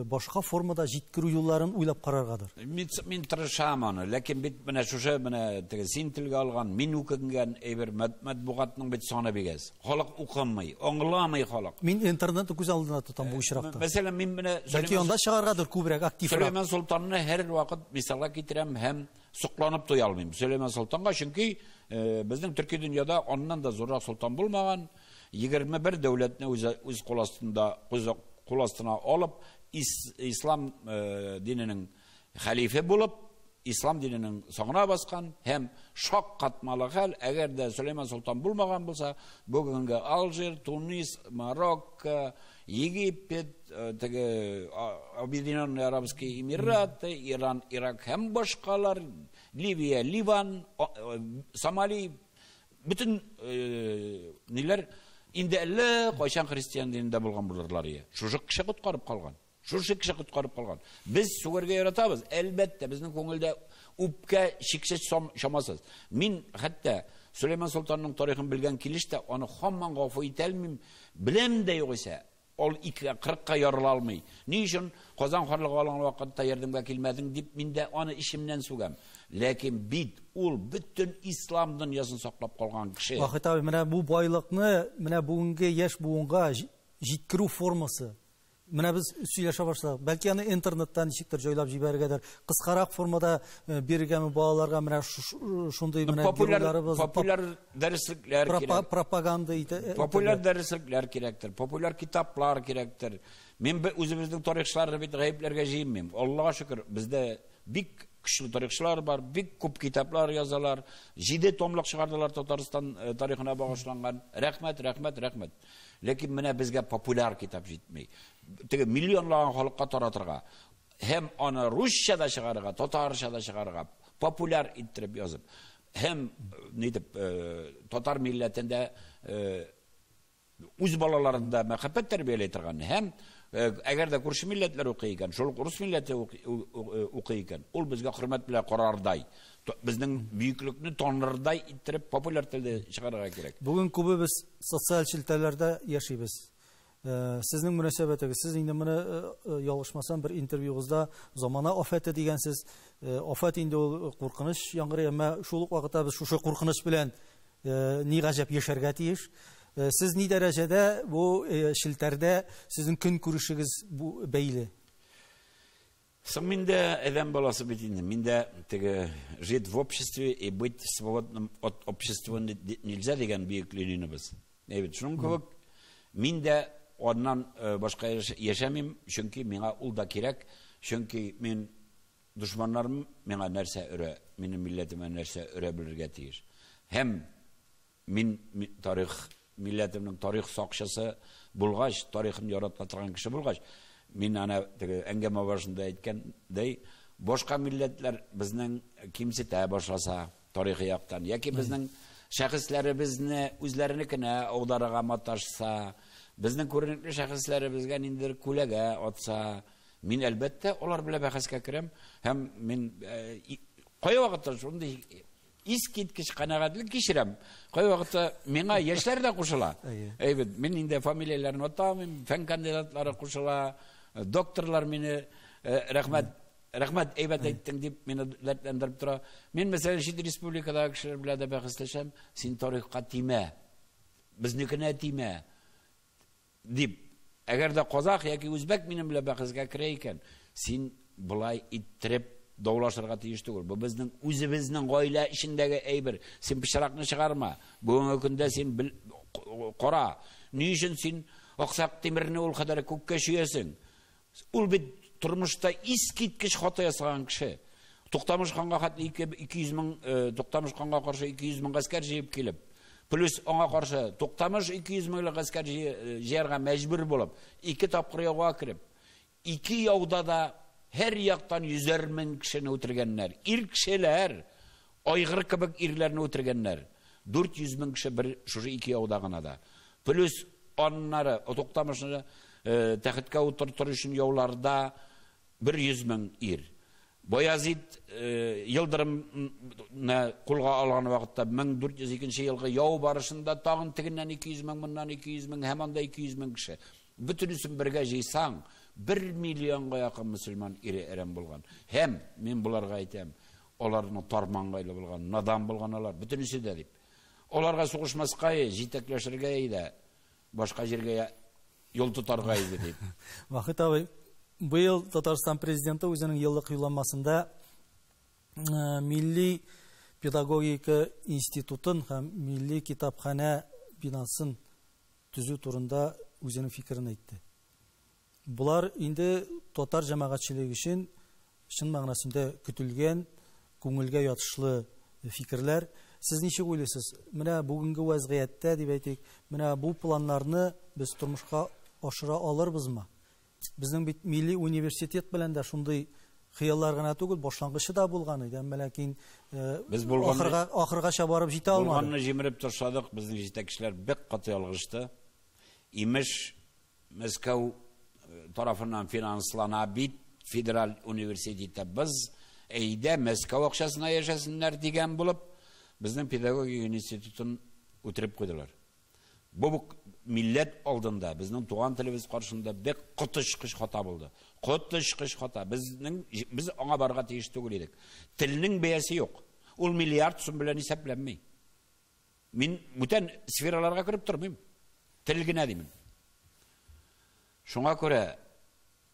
башка формада җиткерү юлларын уйлап караргадыр. Мин тырышам аны, ләкин бит менә шушы менә теге син телгә алган, мин үкенгән әйбер матбугатның бит саны бик әз. Халык укымый, аңламый халык. Мин интернетны күз алдына тотам бу очракта. Мәсәлән, мин менә Бәлки анда чыгаргадыр күбрәк, активрак. Сөләйман Солтанны һәр вакыт мисалга китерәм һәм сокланып туя алмыйм. Сөләйман Солтанга, чөнки безнең төрки дөньяда аннан да зуррак солтан булмаган. 21 дәүләтне үз кул астында, үз кул астына алып, ислам диненең хәлифе булып, ислам диненең сагына баскан һәм шаккатмалы хәл, әгәр дә Сөләйман Солтан булмаган булса, бүгенге Алжир, Тунис, Марокко, Египет, теге Объединенные Арабские Эмираты, Иран, Ирак һәм башкалар, Ливия, Ливан, Сомали, бөтен ниләр инде әллә кайчан христиан динендә булган булырлар ие. Шушы кеше коткарып калган. Шушы кеше коткарып калган. Без сүгәргә яратабыз. Әлбәттә, безнең күңелдә үпкә чиксез чамасыз. Мин хәтта Сөләйман Солтанның тарихын белгән килеш тә аны һаман гафу итә алмыйм. Беләм дә югыйсә, ул икегә кырыкка ярыла алмый. Ни өчен Казан ханлыгы алган вакытта ярдәмгә килмәдең дип мин дә аны ишемнән сүгәм. Ләкин бит ул бөтен ислам дөньясын саклап калган кеше. Вахит абый, менә бу байлыкны, менә бүгенге яшь буынга җиткерү формасы. Менә без сөйләшә башладык. Бәлки аны интернеттан ничектер җайлап җибәрергәдер. Кыскарак формада бирергәме балаларга менә шундый менә геройларыбыз, Популяр дәреслекләр кирәк. Пропаганда итә, Популяр дәреслекләр кирәктер, популяр китаплар кирәктер. Мин үзебезнең тарихчыларны бит гаепләргә җыенмыйм. Аллаһка шөкер, бездә бик көчле тарихчылар бар, бик күп китаплар язалар. 7 томлык чыгардылар Татарстан тарихына багышланган. Рәхмәт, рәхмәт, рәхмәт. Ләкин менә безгә популяр китап җитми. Теге миллионлаган халыкка таратырга һәм аны русча да чыгарырга, татарча да чыгарырга, популяр иттереп язып, һәм нитеп, татар милләтендә Үз балаларында мәхәббәт тәрбияли торган һәм әгәр дә күрше милләтләр укый икән, шул ук рус милләте укый икән, ул безгә хөрмәт белән карардай, безнең бөеклекне танырдай иттереп популяр телдә чыгарырга кирәк. Бүген күбебез социаль челтәрләрдә яшибез. Сезнең мөнәсәбәтегез, сез инде моны ялгышмасам бер интервьюгызда замана афәте дигәнсез. Афәт инде ул куркыныч яңгырый, әмма шул ук вакытта без шушы куркыныч белән ни гаҗәп яшәргә тиеш. Сез ни дәрәҗәдә бу челтәрдә сезнең көн күрешегез бу бәйле? Соң мин дә адәм баласы бит инде. Мин дә теге жить в обществе и быть свободным от общества нельзя дигән бөек Лениныбыз. Әйбәт, шуның кебек мин дә аннан башка яшәмим, чөнки миңа ул да кирәк, чөнки мин дошманнарым миңа нәрсә өрә, минем милләтемә нәрсә өрә белергә тиеш. Һәм мин тарих, милләтемнең тарих сакчысы булгач, тарихын ярата торган кеше булгач, мин ана теге әңгәмә башында әйткәндәй, башка милләтләр безнең кимсетә башласа тарихи яктан, яки безнең шәхесләребезне үзләренекенә аударырга маташса, безнең күренекле шәхесләребезгә ниндидер күләгә атса, мин әлбәттә алар белән бәхәскә керәм һәм мин кай вакытта шундый искиткеч канәгатьлек кичерәм. Кай вакытта миңа яшьләр дә кушыла. Әйбәт, мин инде фамилияләрен атамыйм, фән кандидатлары кушыла, докторлар мине рәхмәт, рәхмәт, әйбәт әйттең дип мине дәртләндереп тора. Мин мәсәлән чит республикадагы кешеләр белән дә бәхәсләшәм, син тарихка тимә, безнекенә тимә дип. Әгәр дә казах яки үзбәк минем белән бәхәскә керә икән, син болай иттереп даулашырга тиеш түгел. Бу безнең үзебезнең гаилә эчендәге әйбер. Син пычракны чыгарма. Бүгенге көндә син кара. Ни өчен син Аксак Тимерне ул кадәр күккә чөясең? Ул бит тормышта искиткеч хата ясаган кеше. Туктамыш ханга хәтле 200 мең, Туктамыш ханга каршы 200 мең гаскәр җыеп килеп, плюс аңа каршы Туктамыш 200 меңлек гаскәр җыярга мәҗбүр булып, 2 тапкыр яуга кереп, 2 яуда да һәр яктан 100 мең кешене үтергәннәр. Ир кешеләр, айгыр кебек ирләрне үтергәннәр. 400 мең кеше бер шушы 2 яуда гына да. Плюс аннары Туктамышны тәхеткә утыртыр өчен яуларда 100 мең ир. Баязид Йылдырымны кулга алган вакытта 1402 елгы яу барышында тагын тегеннән 200 мең, моннан 200 мең һәм анда 200 мең кеше. Бөтенесен бергә җыйсаң, 1 миллионга якын мөселман ире әрәм булган. Һәм мин буларга әйтәм, аларның тармангайлы булган, надан булган алар, бөтенесе дә дип. Аларга сугышмаска, җитәкләшергә иде, башка җиргә юл тотарга иде дип. Вахит абый, быел Татарстан президенты үзенең еллык юлламасында Милли педагогика институтын һәм Милли китапханә бинасын төзү турында үзенең фикерен әйтте. Булар инде татар җәмәгатьчелеге өчен чын мәгънәсендә көтелгән, күңелгә ятышлы фикерләр. Сез ничек уйлыйсыз? Менә бүгенге вазгыятьтә дип әйтик, менә бу планнарны без тормышка ашыра алырбызмы? Безнең бит милли университет белән дә шундый хыяллар гына түгел, башлангычы да булган иде, әмма ләкин без булганны ахыргача барып җитә алмадык. Булганны җимереп ташладык, безнең җитәкчеләр бик каты ялгышты. Имеш, Мәскәү тарафыннан финанслана бит федераль университетта без әйдә Мәскәү акчасына яшәсеннәр дигән булып, безнең педагогика институтын үтереп куйдылар. Бу милләт алдында, безнең туган телебез каршында бик коточкыч хата булды. Коточкыч хата. Без аңа барырга тиеш түгел идек. Телнең бәясе юк. Ул миллиард сум белән исәпләнми. Мин бүтән сфераларга кереп тормыйм. Тел генә димен. Шуңа күрә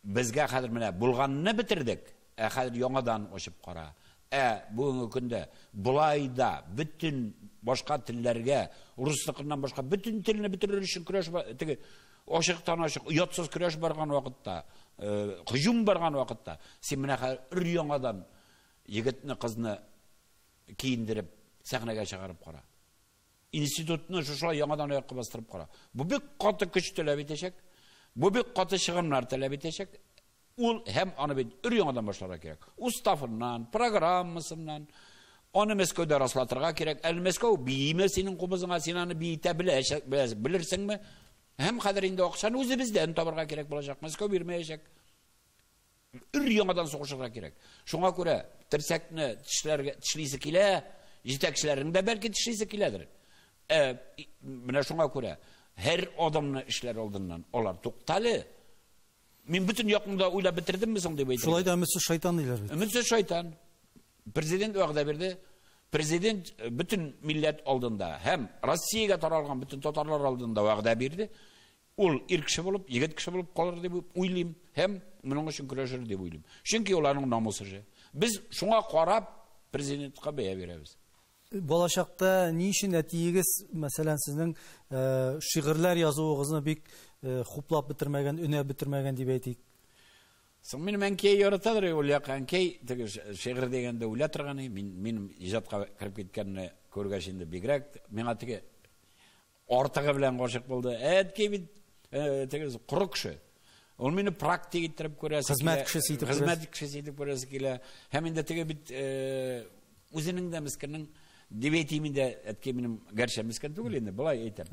безгә хәзер менә булганны бетердек, ә хәзер яңадан ачып кара. Ә бүгенге көндә болай да бөтен башка телләргә, руслыкыннан башка бөтен телне бетерер өчен көрәш теге ачыктан ачык оятсыз көрәш барган вакытта, һөҗүм барган вакытта, син менә хәзер өр яңадан егетне, кызны киендереп сәхнәгә чыгарып кара. Институтны шушылай яңадан аякка бастырып кара. Бу бик каты көч таләп итәчәк, бу бик каты чыгымнар таләп итәчәк. Ул һәм аны бит өр яңадан башларга кирәк. Уставыннан, программасыннан. Аны Мәскәүдә раслатырга кирәк. Әле Мәскәү бииме синең кубызыңа, син аны биетә белерсеңме? Һәм хәзер инде акчаны үзебездән табарга кирәк булачак. Мәскәү бирмәячәк. Өр яңадан сугышырга кирәк. Шуңа күрә терсәкне тешләргә тешлисе килә, җитәкчеләрнең дә бәлки тешлисе киләдер. Менә шуңа күрә һәр адымны эшләр алдыннан алар туктале. Мин бөтен якны да уйлап бетердемме соң дип әйтергә. Шулай да өметсез шайтан диләр бит. Өметсез шайтан. Президент вәгъдә бирде. Президент бөтен милләт алдында һәм Россиягә таралган бөтен татарлар алдында вәгъдә бирде. Ул ир кеше булып, егет кеше булып калыр дип уйлыйм һәм моның өчен көрәшер дип уйлыйм. Чөнки ул аның намусы эше. Без шуңа карап президентка бәя бирәбез. Балачакта ни өчен әтиегез, мәсәлән, сезнең шигырьләр язуыгызны бик хуплап бетермәгән, өнәп бетермәгән дип әйтик? Соң минем әнкәй яратадыр, ул як әнкәй теге шигырь дигәндә үлә торган, мин минем иҗатка кереп киткәнне күргәч инде бигрәк миңа теге артыгы белән гашык булды. Әткәй бит теге коры кеше. Ул мине практик иттереп күрәсе килә. Хезмәт кешесе итеп хезмәт кешесе итеп күрәсе килә. Һәм инде теге бит үзенең дә мескеннең дип әйтим инде, әткәй минем гәрчә мескен түгел инде, болай әйтәм.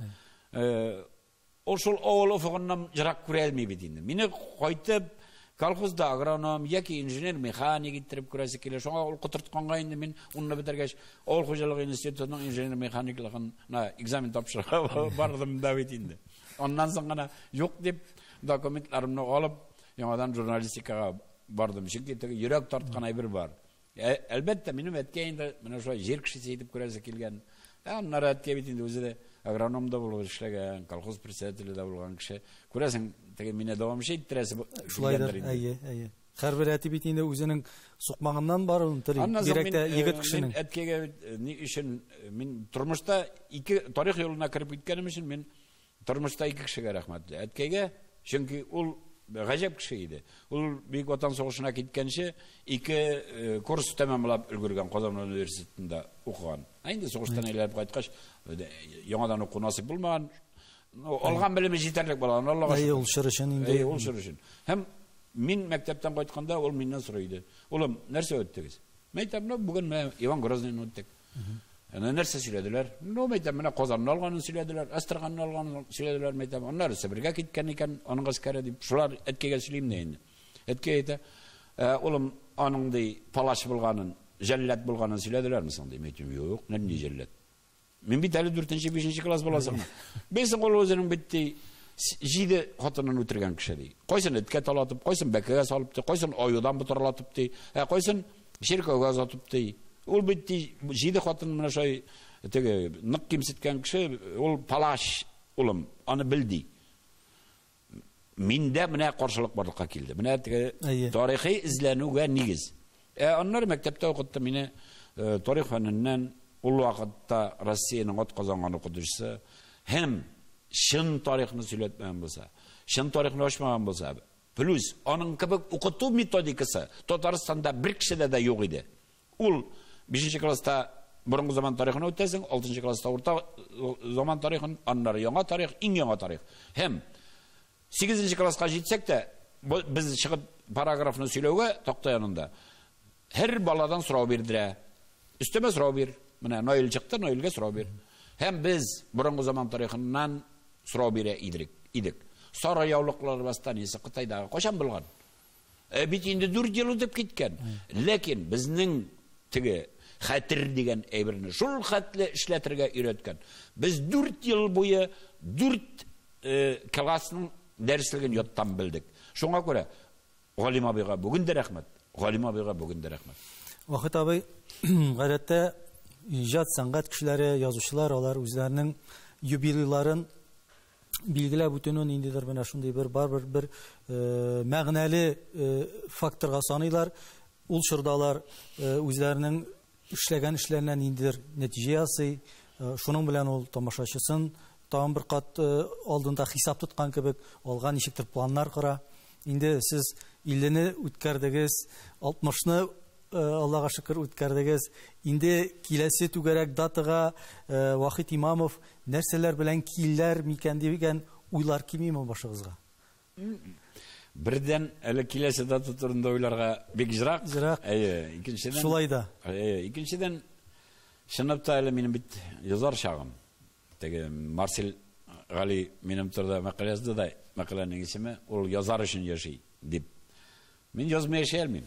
Ул шул авыл офыгыннан ерак күрә алмый бит инде. Мине кайтып колхозда агроном яки инженер-механик иттереп күрәсе килә. Шуңа ул котыртканга инде мин унны бетергәч авыл хуҗалыгы институтының инженер-механиклыгына экзамен тапшырырга бардым да бит инде. Аннан соң гына юк дип документларымны алып яңадан журналистикага бардым. Чөнки теге йөрәк тарткан әйбер бар. Әлбәттә, минем әткәй инде менә шулай җир кешесе итеп күрәсе килгән. Аннары әткәй бит инде үзе дә агроном да булып эшләгән, колхоз председателе дә булган кеше. Күрәсең, теге мине дәвамчы иттерәсе шулайдыр. Әйе, әйе. Һәрбер әти бит инде үзенең сукмагыннан баруын тели. Бигрәк тә егет кешенең. Мин әткәйгә бит ни өчен мин тормышта ике тарих юлына кереп киткәнем өчен мин тормышта ике кешегә рәхмәтле. Әткәйгә, чөнки ул гаҗәп кеше иде. Ул Бөек Ватан сугышына киткәнче ике курс тәмамлап өлгергән, Казан университетында укыган. Ә инде сугыштан әйләнеп кайткач, яңадан уку насыйп булмаган. Алган белеме җитәрлек булган, Аллага шөкер. Әйе, ул чор өчен инде. Әйе, ул чор өчен. Һәм мин мәктәптән кайтканда ул миннән сорый иде. Улым, нәрсә үттегез? Мин әйтәм, ну, бүген менә Иван Грозныйны үттек. Әнә нәрсә сөйләделәр? Ну, мин әйтәм, менә Казанны алганын сөйләделәр, Әстерханны алганын сөйләделәр, мин әйтәм, аннары Себергә киткән икән, аның гаскәре дип, шулар әткәйгә сөйлим дә инде. Әткәй әйтә, улым, аның ди палач булганын, җәллад булганын сөйләделәрме соң ди. Мин әйтәм, юк, нинди җәллад? Мин бит әле 4-нче, 5-нче класс баласы гына. Белсең, ул үзенең бит ди 7 хатынын үтергән кеше ди. Кайсын эткә талатып, кайсын бәкегә салып ди, кайсын аюдан ботарлатып ди, ә кайсын чиркәүгә озатып ди. Ул бит ди 7 хатын менә шулай теге нык кимсеткән кеше, ул палач, улым, аны бел ди. Миндә менә каршылык барлыкка килде. Менә теге тарихи эзләнүгә нигез. Аннары мәктәптә укытты мине тарих фәненнән, ул вакытта Россиянең атказанган укытучысы һәм чын тарихны сөйләтмәгән булса, чын тарихны ачмаган булса, плюс аның кебек укыту методикасы Татарстанда бер кешедә дә юк иде. Ул 5 класста борынгы заман тарихын үтәсең, 6 класста урта заман тарихын, аннары яңа тарих, иң яңа тарих. Һәм 8 класска җитсәк тә, без чыгып параграфны сөйләүгә такта янында һәр баладан сорау бирдерә. Өстәмә сорау бир. Менә Наил чыкты, Наилгә сорау бир. Һәм без борынгы заман тарихыннан сорау бирә идек. Сары яулыклар восстаниесе Кытайдагы кайчан булган? Бит инде 4 ел үтеп киткән. Ләкин безнең теге хәтер дигән әйберне шул хәтле эшләтергә өйрәткән. Без 4 ел буе 4 классның дәреслеген яттан белдек. Шуңа күрә Галим абыйга бүген дә рәхмәт. Галим абыйга бүген дә рәхмәт. Вахит абый, гадәттә иҗат, сәнгать кешеләре, язучылар, алар үзләренең юбилейларын билгеләп үтүне ниндидер менә шундый бер барбер бер мәгънәле факторга саныйлар. Ул чорда алар үзләренең эшләгән эшләренә ниндидер нәтиҗә ясый. Шуның белән ул тамашачысын тагын бер кат алдында хисап тоткан кебек, алга ничектер планнар кора. Инде сез 50-не үткәрдегез, 60-ны Аллага шөкер үткәрдегез. Инде киләсе түгәрәк датага Вахит Имамов нәрсәләр белән килер микән дигән уйлар килмиме башыгызга? Бердән әле киләсе дата турында уйларга бик җырак. Җырак. Әйе, икенчедән. Шулай да. Әйе, икенчедән чынлап та әле минем бит язар чагым. Теге Марсель Гали минем турыда мәкалә язды да, мәкаләнең исеме «Ул язар өчен яши» дип. Мин язмый яши алмыйм.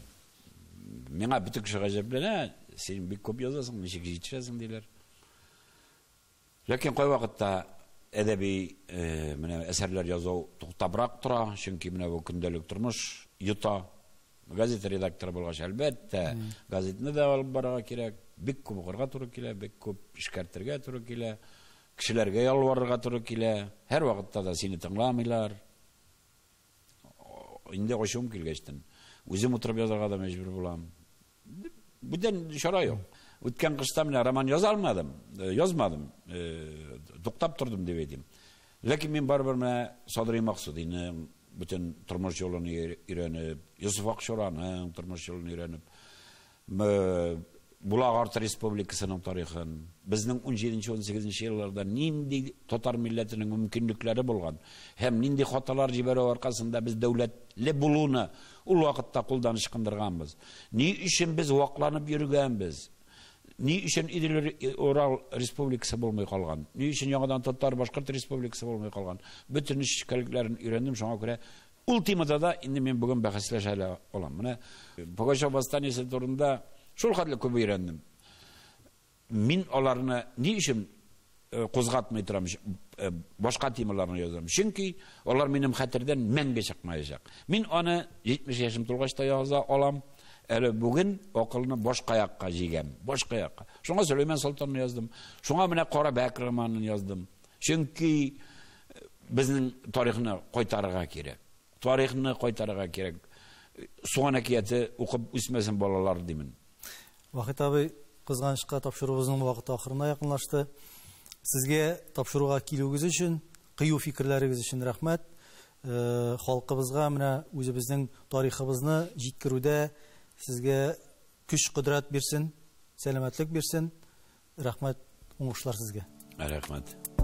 Миңа бөтен кеше гаҗәпләнә, син бик күп язасың, ничек җитешәсең диләр. Ләкин кайвакытта әдәби менә әсәрләр язу туктабрак тора, чөнки менә бу көндәлек тормыш йота. Газета редакторы булгач, әлбәттә, газетны да алып барырга кирәк, бик күп укырга туры килә, бик күп эшкәртергә туры килә, кешеләргә ялварырга туры килә. Һәр вакытта да сине тыңламыйлар. Инде ачуым килгәчтен, үзем утырып язарга да мәҗбүр булам. Бүтән чара юк. Үткән кышта менә роман яза алмадым, язмадым, туктап тордым дип әйтим. Ләкин мин барыбер менә Садри Максудиның бөтен тормыш юлын өйрәнеп, Йосыф Акчураның тормыш юлын өйрәнеп, Булак Арты Республикасының тарихын, безнең 17-18 елларда нинди татар милләтенең мөмкинлекләре булган һәм нинди хаталар җибәрү аркасында без дәүләтле булуны ул вакытта кулдан ычкындырганбыз. Ни өчен без вакланып йөргәнбез? Ни өчен Идел-Урал Республикасы булмый калган? Ни өчен яңадан Татар Башкорт Республикасы булмый калган? Бөтен нечкәлекләрен өйрәндем, шуңа күрә ул темада да инде мин бүген бәхәсләшә алам. Менә Пугачев восстаниесе турында шул хәтле күп өйрәндем. Мин аларны ни өчен кузгатмый торам, башка темаларны язам. Чөнки алар минем хәтердән мәңге чыкмаячак. Мин аны 70 яшем тулгач та яза алам. Әле бүген акылны башка якка җигәм, башка якка. Шуңа Сөләйман Солтанны яздым. Шуңа менә Карабәк романын яздым. Чөнки безнең тарихны кайтарырга кирәк. Тарихны кайтарырга кирәк. Суган әкияте укып үсмәсен балалар димен. Вахит абый, кызганычка тапшыруыбызның вакыты ахырына якынлашты. Сезгә тапшыруга килүегез өчен, кыю фикерләрегез өчен рәхмәт. Халкыбызга менә үзебезнең тарихыбызны җиткерүдә сезгә көч, кодрәт бирсен, сәламәтлек бирсен. Рәхмәт, уңышлар сезгә. Рәхмәт.